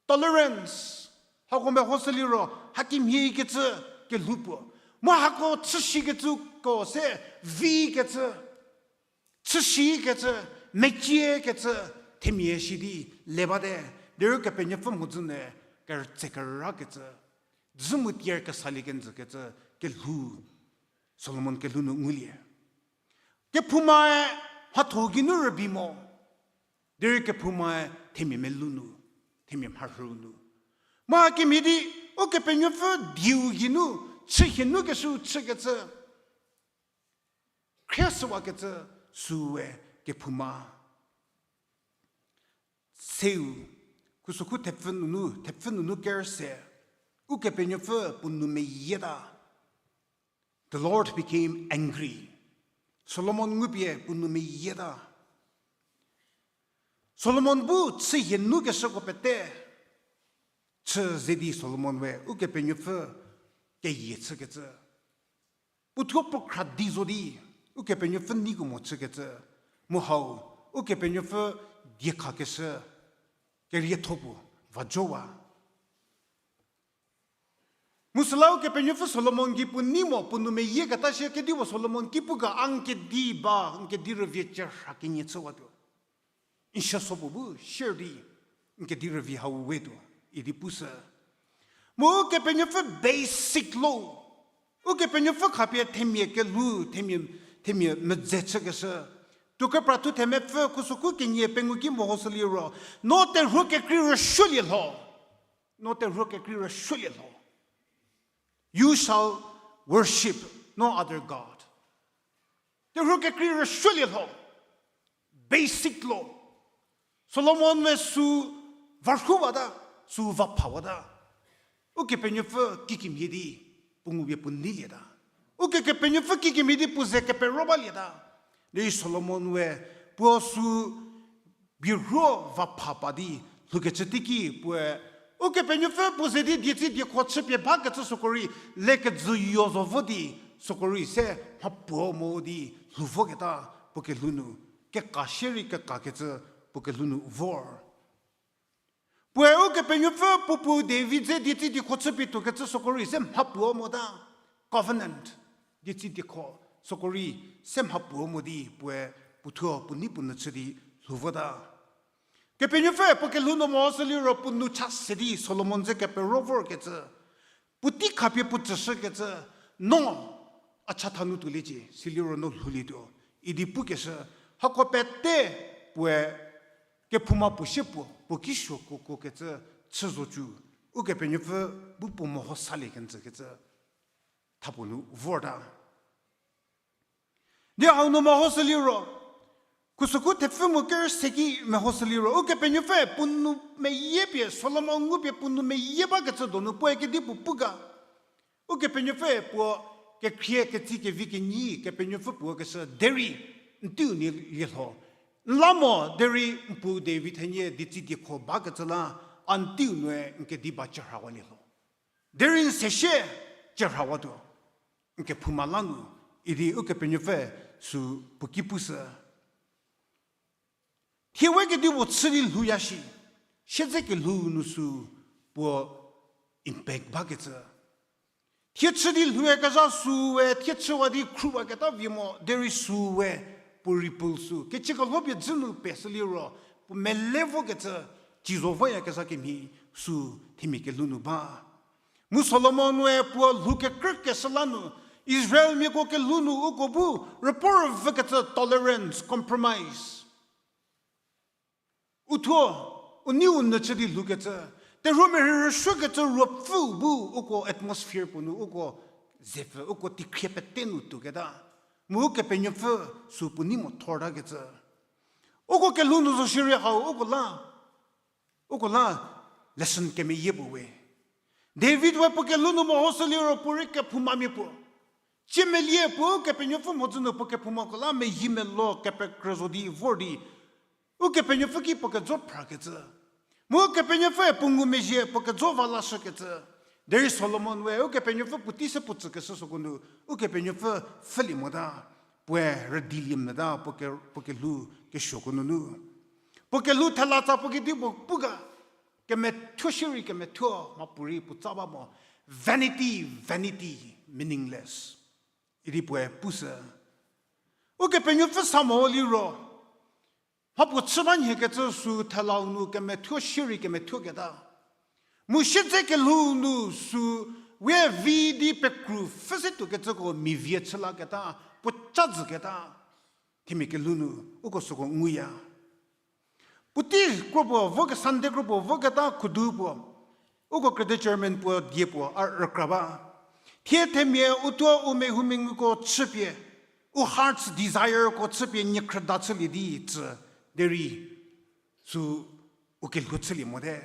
tolerance, hako mehoshü liro, hakemhie kecü, kelhou puo. Mu hako chüshikecüko se vikecü, chüshikecü, mekiekecü, themia shi di le bate, derei Ukepenuopfü mhodzü nu kerütse kerakecü, dzü mu tier kesalie kenjükecü kelhou, Solomon kelhou nu ngulie. Kephouma-e mhatho geinu rübei mo, derei kephouma-e themia melou nu, themia mharhüu nu. Mu hakemhie di, Ukepenuopfü dieu geinu, chü hie nu keshü chükecü, khrie süwakecü süe kephouma. Seu, khusokhu thepfü nunu, thepfü nunu ker se, Ukepenuopfü puo nou meyieta. The Lord became angry. Solomon ngupie puo nou meyieta. Solomon bu chü hie nu keshüko pete chü ze di Solomon we Ukepenuopfü keyie chükecü. Puothuo puo khra di zo di, Ukepenuopfü neikemo chükecü. Mu hau, Ukepenuopfü diekhakeshü, kerietho puo, va jowa. Mu süla Ukepenuopfü Solomon gei puo nei mo, puo nou meyieketa shie kedipuo Solomon ki pu ga, a n kedi ba, n kedi rüvie cerha kenie chüwatuo. N shieso puo bu shier di, n kedi rüvie hau wetuo, idi pushü. Mu Ukepenuopfü basic law, Ukepenuopfü khapie themia kelhou, themia, themie medze chükeshü. Tuo kepra thu themepfü khusokhu kenie pengou ki mehoshü liro, no terhuo kekrei rüsuolie lho. No terhuo kekrei rüsuolie lho. You shall worship no other god. Terhuo kekrei rüsuolie lho. Basic law. Solomon-e sü varhuwata, sü vaphawata. Ukepenuopfü kikemhie di, puo ngupie puo neilieta. Ukepenuopfü kikemhie di puo ze kepero balieta. Derei Solomon we puo sü birhuo vapha pa di lhoukecü teiki puoe, Ukepenuopfü puo ze di dietsi diekho chüpie bakecü süko rei, le kejüyo zo vo di, süko rei se mhapuo mo di lhou voketa, puo kelhou nu, keka shierei kekakecü puo kelhou nu vor. Puoe Ukepenuopfü puo puo David ze dietsi diekho chüpie tuokecü süko rei se mhapuo mota. Covenant, dietsi diekho, süko rei se mhapuo mo di puoe puothuo puo nei puo nyü chü di lhou vota. Kepenuopfü puo kelhou nu mehoshü liro puo nou cha se di Solomon ze kepero vorkecü, puotei khapie puo tsüshükecü, no a chatha nu tuoliecie, siliro no lhoulietuo, idi pukeshü, hako pete puoe kephouma puo sie puo, puo ki suo kuokuokecü chü zocü, Ukepenuopfü bu puo meho salie kenjükecü thapuo nu vorta. Di hau nu mehoshü liro, khusokhu thepfü mu ker se ki mehoshü liro, Ukepenuopfü puo nou meyie pie, Solomon ngupie puo nou meyie bakecü donu puoe kedipuo pu ga. Ukepenuopfü puo kekhrie ketsi kevi kenyi, Kepenuopfü puo keshü derei n teiu nie lielho. N la mo derei n puo David thenie dietsi diekho bakecü la, a n teiu nue n kediba cerhawalie lho. Derei n se shie cerhawatuo, n kephouma la nu, idi Ukepenuopfü sü puo ki pushü. Thie we kedipuo chü di lhouya shi, siedze kelhou nu sü puo impact bakecü. Thie chü di lhouyakezha süe, thie chüwa di khruwaketa vi mo, derei süe, puo ripple sü keciekelho pie dzü nu peshü liro, puo mele vokecü, ci zo voyakezha kemhie sü themia kelhou nu ba. Mu Solomon-e puo lhou kekrükeshü la nu, Israelmiako kelhou nu uko bu rüpuo rüvükecü tolerance, compromise. Uthuo, u nei u nyü chü di lhoukecü, terhuo merhei rüsuokecü ruopfüu bu uko atmosphere puo nu uko zepfü, uko teikhrie pete nu tuoketa. Mu Ukepenuopfü sü puo nei mo thortakecü. Uko kelhou nu zo shierei hau, uko la, uko la lesson kemeyie puo we. David we puo kelhou nu mehoshü liro puo rei kephoumamia puo. Ciemelie puo Ukepenuopfü mhodzü nu puo kephoumako la mehi melo kepekrü zo di vor di Ukepenuopfü ki puo kejo phrakecü. Mu Ukepenuopfüe puo ngumezhie puo kejo va lashükecü. Derei Solomon we Ukepenuopfü puotei se puo tsükeshü süko nu, Ukepenuopfü pfhülie mota, puoe rüdilie mota, puo ke-, puo kelhou kesuoko nunu. Puo kelhou thelatsa puo kedipuo pu ga, kemethuo shierei kemethuo, mhapuorei puo tsa ba mo. Vanity, vanity, meaningless. Idi puoe pushü. Ukepenuopfü sa mo liro, mhapuo chü ba nhie kecü sü thelau nu kemethuo shierei kemethuoketa. Mu siedze kelhou nu sü we vi di pekru pfhü se tuokecüko mia vie chü laketa, puo ca züketa. Themia kelhou nu, uko süko nguya. Puotei kro puo, vo ke Sunday kro puo, voketa khudu puo. Uko credit chairman puo die puo, a rükra ba. Thie themia u tuo u mehoumenguko chüpie, u heart's desireko chüpie niekhrüda chülie di tsü, derei sü u kelhou chülie mote.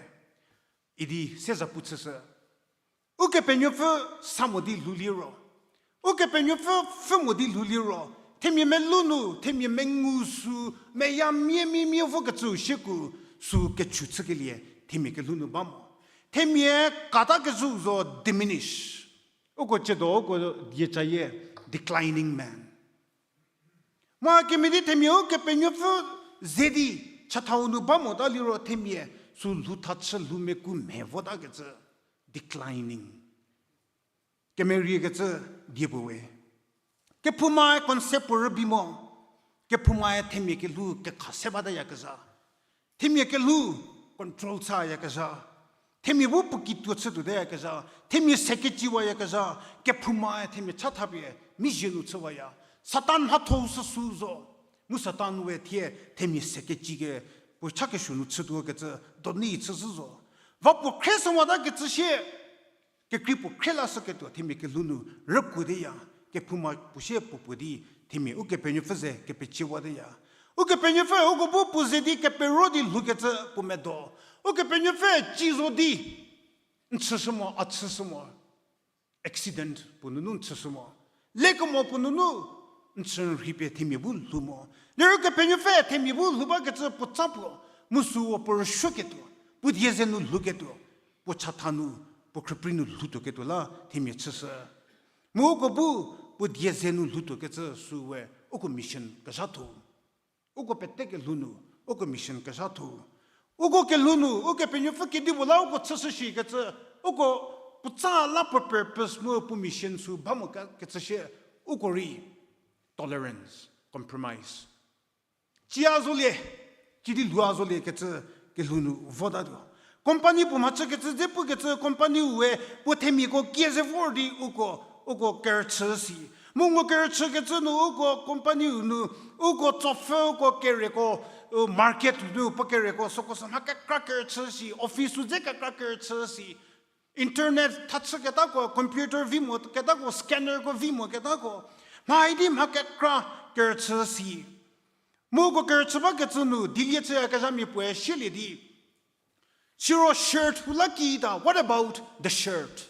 Idi se za pu chüshü. Ukepenuopfü sa mo di lhou liro. Ukepenuopfü pfhü mo di lhou liro. Themia melou nu, themia mengu sü, meya mia mia mia vokecü shieku, sü kechu chükelie, themia kelhou nu ba mo. Themia kata kezhü zo diminish. Uko chiedo, uko die cayie, declining man. Mha kemhie di themia Ukepenuopfü ze di, chathau nu ba mota liro themia, sü lhou tha chü lhou meku mhe votakecü, declining. Kemeriekecü die puo we. Kephoumae concept puo rübei mo. Kephoumae themia kelhou kekha se bateyakezha. Themia kelhou control chüyakezha. Themia bu puo kituo chütuoteyakezha. Themia se keciwayakezha. Kephoumae themia chathapie mizhie nu chüwaya. Satan mhatho-u süsü zo. Mu Satan we thie themia se kecike puo cha kesuo nu chütuokecü doni chüzhü zo. Va puo khrie sü motakecü shie. Kekrei puo khrie lashüketuo themia kelhou nu rükuoteya, kephouma puo sie puo puo di themia Ukepenuopfü ze kepeciewateya. Ukepenuopfü uko bu puo ze di kepero di lhoukecü puo medo. Ukepenuopfü ci zo di, n chüshü mo, a chüshü mo. Accident puo nunu n chüshü mo. Lekemo puo nunu n chü n rhei pie themia bu lhou mo. Liro Kepenuopfü themia bu lhou bakecü puo tsa puo, mu süu puo rüsuoketuo, puo die ze nu lhouketuo, puo chatha nu, puo khrüprei nu lhoutuoketuo la themia chüshü. Mu uko bu puo die ze nu lhoutuokecü süu we uko mission kezhatho. Uko pete kelhou nu, uko mission kezhatho. Uko kelhou nu, Ukepenuopfü kedipuo la uko chüshü shikecü, uko puotsa la puo purpose mu puo mission sü ba mo ke-, kecü shie, uko rei tolerance, compromise. Cia zolie, cidi lhou a zolie kecü kelhou nu votatuo. Company puo mhachükecü dze pukecü company-u we puo themiako kie ze vor di uko, uko kerüchü si. Mu ngu kerüchükecü nu uko company-u nu, uko tsopfü uko kereko, u market nu puo kereko süko sü mha kekra kerüchü si, office-u dze kekra kerüchü si. Internet thachüketako, computer vi mo ketako, scannerko vi mo ketako, mha idi mha kekra kerüchü si. Mu uko kerüchü bakecü nu dilie chüyakezhamia puoe sielie di, siro shirt hu la kita, what about the shirt?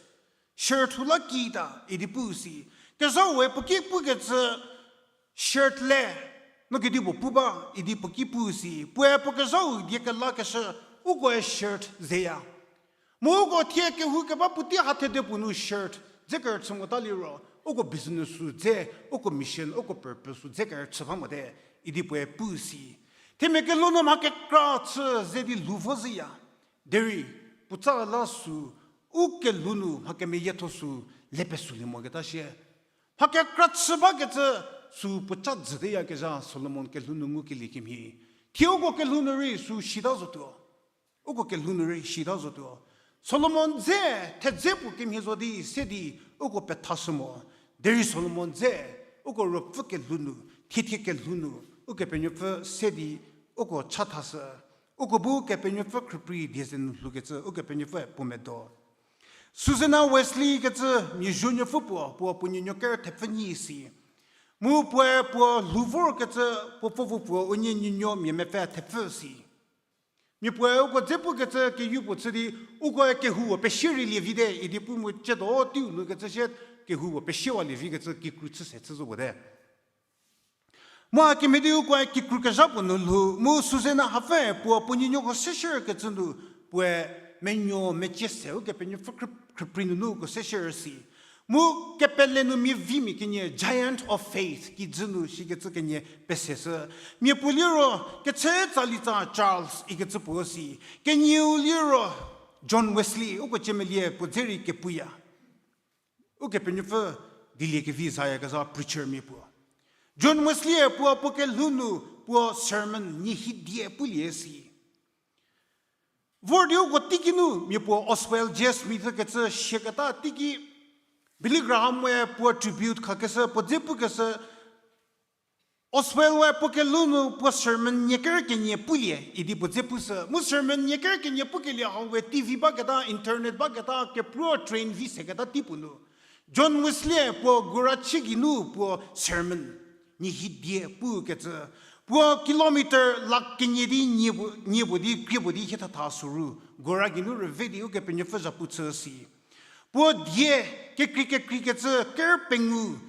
Shirt hu la kita idi pu si. Kezhau we puo ki pukecü shirt le, no kedipuo pu ba idi puo ki pu si. Puoe puo kezhau die kelakeshü, ukoe shirt zeya. Mu uko thie kehou keba puotei ha thede puo nu shirt dze kerüchü mota liro, uko business sü dze, uko mission, uko purpose sü dze kerüchü ba mote, idi puoe pu si. Themia kelhou nu mha kekra chü ze di lhou vo zhüya. Derei, puotsa la sü, u kelhou nu mha kemeyietho sü, le pesolie moketa shie. Mha kekra chü bakecü sü puo ca jüteyakezha Solomon kelhou nu ngukelie kemhie. Thie uko kelhou nu rei sü shita zotuo. Uko kelhou nu rei shita zotuo. Solomon dze, thedze puo kemhie zo di se di uko pethashü mo. Derei Solomon dze, uko ruopfü kelhou nu, thiethie kelhou nu, Ukepenuopfü se di uko chathashü. Uko bu Kepenuopfü khrüprei die ze nu lhoukecü Ukepenuopfü puo medo. Susanna Wesley kecü mia zuonuopfü puo, puo puo nuonuo kerü thepfü nyi si. Mu puoe puo lhou vorkecü puo pfü vo puo unie nuonuo mia mepfü thepfü si. Mia puoe uko dze pukecü keyu puo chü di, ukoe kehou puo pesie rei lie vite idi pu mu ciedo teiu nu kecü sie kehou puo pesiewa lie vikecü kikru chü se chü zo puo te. Mu a kemhie di ukoe kikru kezha puo nu lhou, mu Susanna hapfü puo puo nuonuoko se shierkecü nu, puoe menuo mecie se Ukepenuopfü khrü-, khrüprei nunu uko se shier si. Mu kepele nu mia vimia kenie giant of faith kijü nu shikecü kenie peseshü. Mia puo liro kechü tsalitsa Charles ikecü puo si. Kenieu liro John Wesley, uko ciemelie puo dze rei kepuya. Ukepenuopfü dieliekevi zayakezha preacher mia puo. John Wesley-e puo puo kelhou nu puo sermon nie hidie pulie si. Vor di uko teiki nu mia puo Oswald J. Smith kecü siaketa teiki Billy Graham-e puo tribute khakeshü puo dze pukeshü, Oswald-e puo kelhou nu puo sermon nie kerü kenie pulie idi puo dze pushü. Mu sermon nie kerü kenie pukelie hau we T V baketa, internet baketa, kepruo train vi seketa tei puo nu John Wesley-e puo gura chü geinu puo sermon nie hidie pukecü, puo kilometer lakh kenie di nie puo, nie puo di krie puo di hie thatha soru gura geinu rüve di Ukepenuopfü zhapu chü si. Puo die kekrei kekreikecü kerü pengou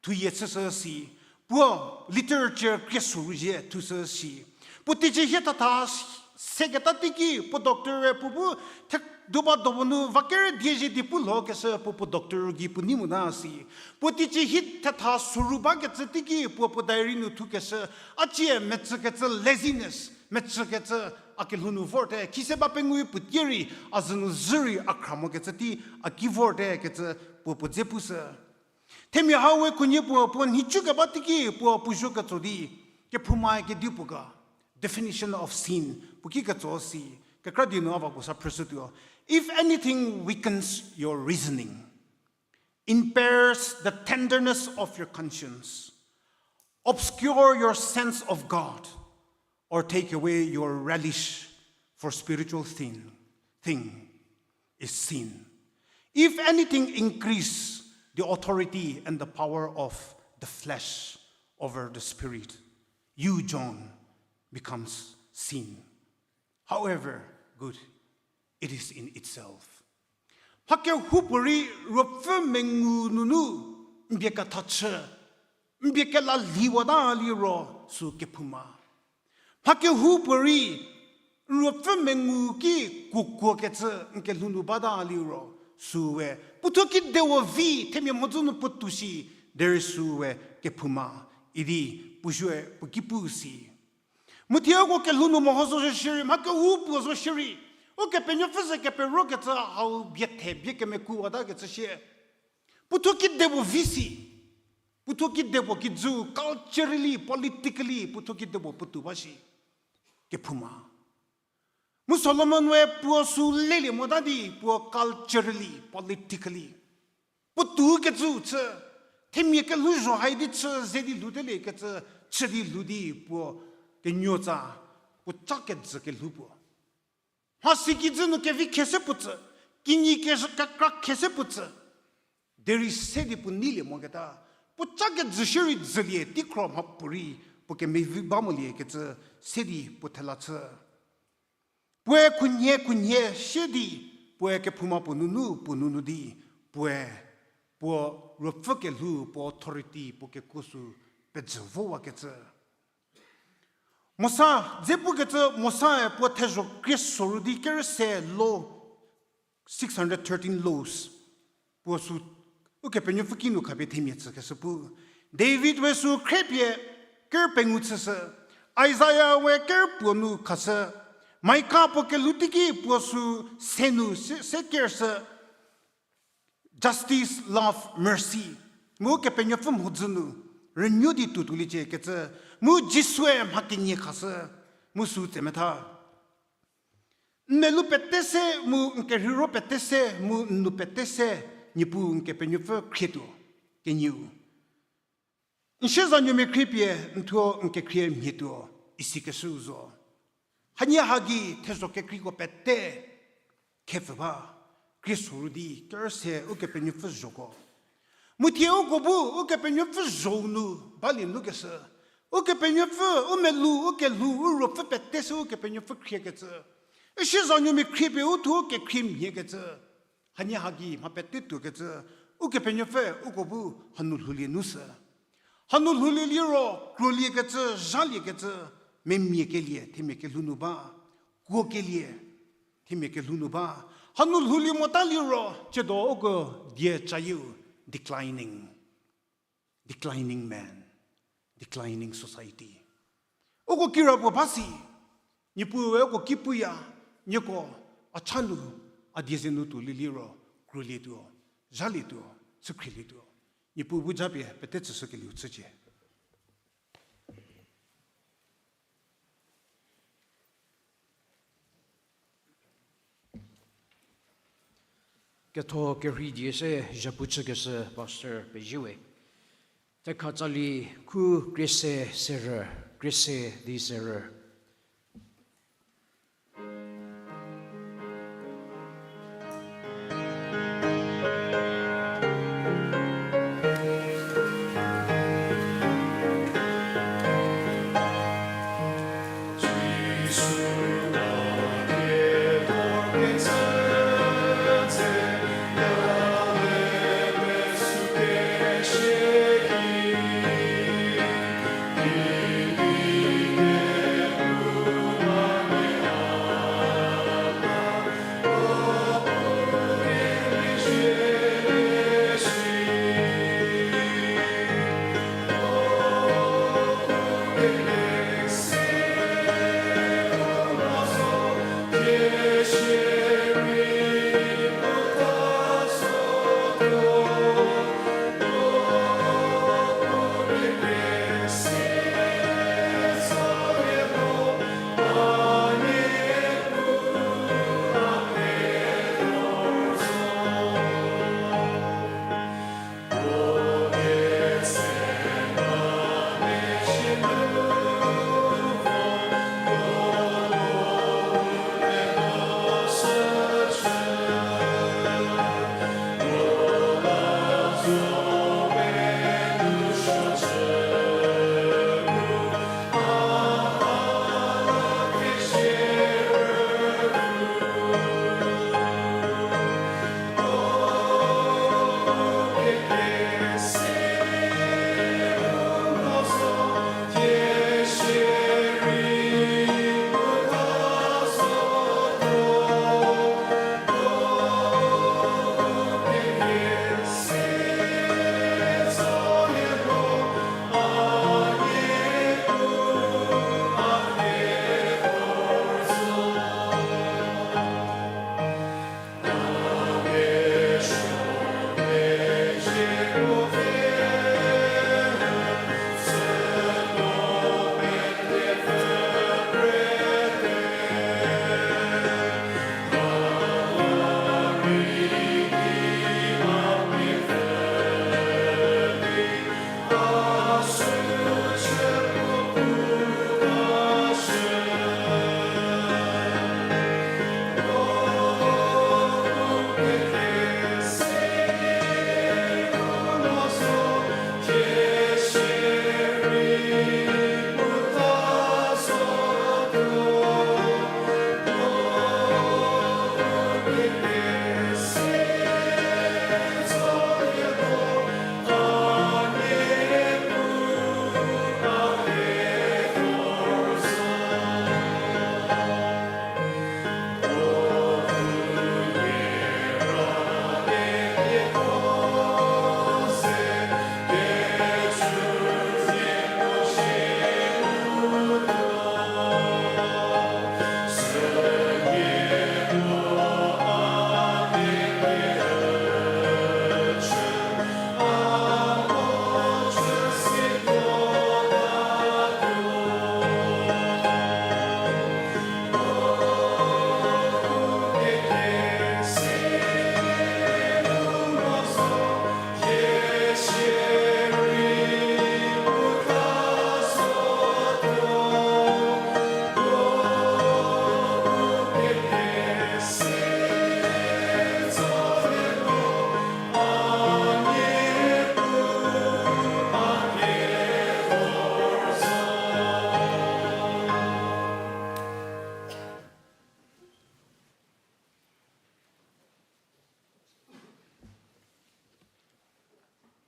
thuyie chüshü si. Puo literature krie soru zhie thushü si. Puo teicie hie thatha seketa teiki puo doctor-e puo bu the-, duba dobo nu va kerü die zhie di pu lhokeshü puo puo doctor gei puo nei mota si. Puo teicie hie thatha soru bakecü teiki puo puo diary nu thukeshü, a cie mecükecü laziness, mecükecü a kelhou nu vorte, khise ba pengou puo tie rei, a zhü nu zhü rei a khra mokecü tei a ki vorte kecü puo puo dze pushü. Themia hau we khunhie puo puo nhicu keba teiki puo puo zho ketso di, kephouma kedipuo ga, definition of sin puo ki ketso si, kekra di nu a va puo sa phrüshütuo. If anything weakens your reasoning, impairs the tenderness of your conscience, obscure your sense of God, or take away your relish for spiritual thing, thing is sin. If anything increase the authority and the power of the flesh over the spirit, you, John, becomes sin. However good it is in itself. Mha kehoupuorei ruopfü mengu nunu n bie ketha chü, n bie kela liwata liro sü kephouma. Mha kehoupuorei n ruopfü mengu ki kuokuokecü n kelhou nu bata liro süu we puothuo kidepuo vi themia mhodzü nu puotou shi, derei süu we kephouma idi puo zhie puo ki pu si. Mu thie uko kelhou nu meho zo shierei, mha kehoupuo zo shierei, Ukepenuopfü ze keperokecü hau bie the bie kemekuwatakecü shie puothuo kidepuo vi si. Puothuo kidepuo kijü culturally, politically puothuo kidepuo puotou ba shi, kephouma. Mu Solomon we puo sü lelie mota di puo culturally, politically puotou kecü chü, themia kelhouzho hai di chü ze di lhoutelie kecü, chü di lhou di puo kenuotsa, puo ca kejü kelhou puo. Mhasi kijü nu kevi khese puo tsü, kinyi ke-, kekra khese puo tsü, derei se di puo neilie moketa, puo ca kejü shierei dzülie teikhro mhapuorei puo kemevi ba molie kecü se di puo thela chü. Puoe khunhie khunhie sie di, puoe kephouma puo nunu puo nunu di, puoe puo ruopfü kelhou, puo authority, puo kekuo sü pejü vowakecü. Mosa, dze pukecü Mosae puo thezho krie soru di kerü se law, six hundred thirteen laws, puo sü Ukepenuopfü kinu khapie themia tsükeshü pu. David we sü khriepie kerü pengou chüshü, Isaiah we kerü puo nu khashü, Micah puo kelhou teiki puo sü se nu se, se kershü, justice, love, mercy, mu Ukepenuopfü mhodzü nu rünuo di tuotuoliecie kecü, mu Jisue mha kenie khashü, mu sü tsemetha. N melou pete se, mu n kerheiro pete se, mu n nou pete se, Niepuu n Kepenuopfü khrietuo, kenieu. N siezanuomia khriepie n thuo n kekhrie mhietuo, isikeshüu zo. Hanie ha gei thezho kekreiko pete khepfü ba, krie soru di kerü se Ukepenuopfü zhoko. Mu thie uko bu Ukepenuopfü zhou nu balie nukeshü, Ukepenuopfü u melou, u kelhou, u ruopfü pete se Ukepenuopfü khriekecü, u siezanuomia khriepie u thuo kekhrie mhiekecü, hanie ha gei mha pete tuokecü, Ukepenuopfü uko bu hanu lhoulie nu sü. Hanu lhoulie liro, kroliekecü, zhaliekecü, memia kelie themia kelhou nu ba, kuo kelie themia kelhou nu ba. Hanu lhoulie mota liro, tsiedo uko die cayieu, declining, declining man, declining society. Uko kira puo ba si, Niepuue uko ki puya, nieko a cha nu, a die ze nu tuolie liro, krolietuo, zhalietuo, chükhrielie tuo. Niepuu bu japie pete tsüshükelieu chücie. Ketho kerhei die se zhapu chükeshü Pastor pezie we. Thekha tsali khu krie se serü, krie se di serü.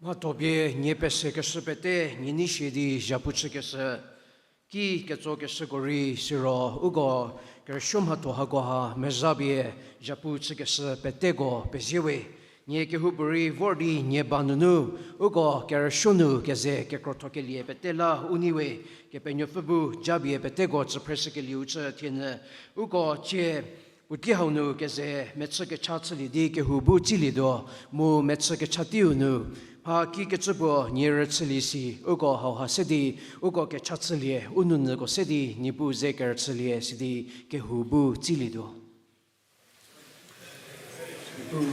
Mhatho pie nie pesekeshü pete nie nei shie di zhapu chükeshü, ki ketsokeshüko rei siro uko kerüsuo mhatho hako ha mezha pie zhapu chükeshü peteko pezie we. Nie kehoupuorei vor di nie ba nunu uko kerüsuo nu keze kekrothokelie pete la u nei we. Kepenuopfü bu japie peteko tsüphreshükelieu chü thie nyü uko cie Puotei hau nu keze mechü kecha chülie di kehou bu tsilietuo, mu mechü kecha teiu nu, mha kikecü puo nie rüchülie si, uko hauha se di, uko kecha chülie, u nounyüko se di, Niepuu ze kerüchülie sidi kehou bu tsilietuo. Niepuu,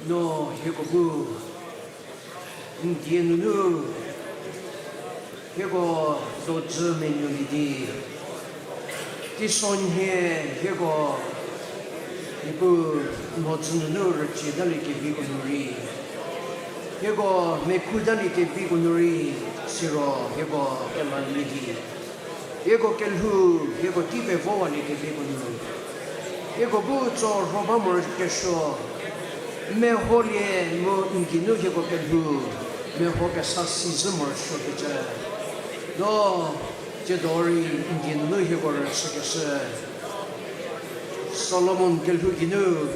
no hieko bu n die nunu hieko dojü menuolie di, teisonhie hieko Niepuu n mhodzü nunu rücie talie keviko nu rei, hieko mekhu talie keviko nu rei, siro hieko kelalie di, hieko kelhou, hieko tei pevowalie keviko nu, hieko bu tso rho ba morokesuo, meholie mu n geinu hieko kelhou meho kesa si zhü morosuokecü, no tsiedo rei n die nunu hieko rüchükeshü. Solomon kelhou geinu,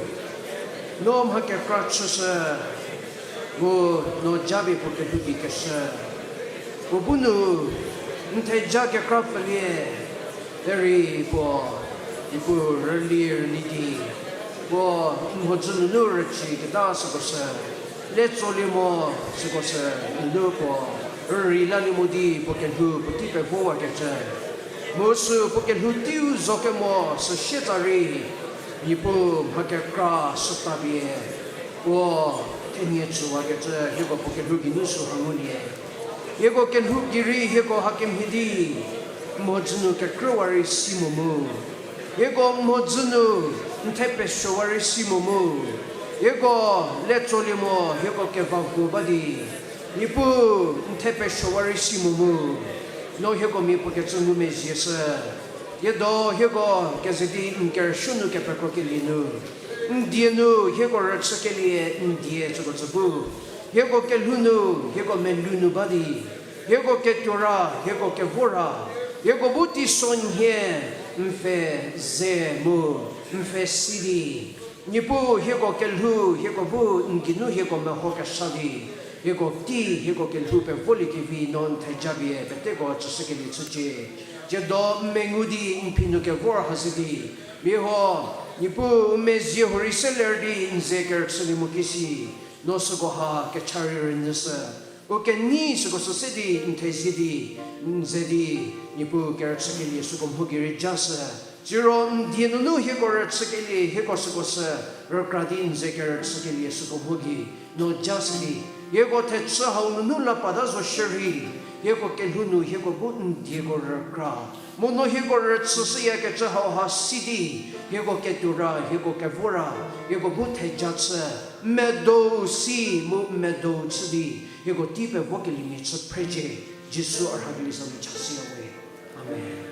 no mha kekra chüshü, mu no japie puo kelhou gei keshü. Puo bu nu, n theja kekra pfülie, derei puo, Niepuu rüli rüli di, puo n mhodzü nunu rücie keta süko sü, le tsolie mo süko sü, nunu puo rürei lalie mo di puo kelhou puotei pevowakecü. Mu sü puo kelhou teiu zo kemo süsie tsa rei, Niepuu mha kekra süta pie puo thenie tsüwakecü hieko puo kelhou geinu sü ha ngulie. Hieko kelhou gei rei hieko hakemhie di n mhodzü nu kekrüwa rei si mo mu, hieko n mhodzü nu n thepesuowa rei si mo mu, hieko le tsolie mo hieko kevaguo ba di, Niepuu n thepesuowa rei si mo mu, no hieko mia puo kecü ngumezhie shü. Tsiedo hieko keze di n kerüsuo nu kepekrokelie nu, n die nu hieko rüchükelie n die süko tsü bu, hieko kelhou nu, hieko melou nu ba di, hieko ketuo ra, hieko kevo ra, hieko bu teisonhie n pfhe ze mu n pfhe si di, Niepuu hieko kelhou hieko bu n geinu hieko meho kesa di, hieko tei hieko kelhou pevoliekevi no n theja pie peteko tsüshükelie chücie. Tsiedo n mengu di n phi nu kevor ha si di, mia huo, Niepuu u mezie huorei se ler di n ze kerüchülie mo kisi, no süko ha kecha rei rünyüshü. U kenei süko sü se di n thezie di, n ze di, Niepuu kerüchükelie süko mho gei rei jashü. Siro n die nunu hieko rüchükelie hieko süko sü rükra di n ze kerüchükelie süko mho gei no jashü di, hieko thechü hau nunu la pata zo shierei, hieko kelhou nu hieko bu n dieko rükra, mu no hieko rüchüshüyakecü hauha si di, hieko ketuo ra, hieko kevo ra, hieko bu theja chü, medou si mu medou chü di, hieko tei pevokeliemia chü phrecie. Jisu a rhakelie za nu chashüya we. Amen.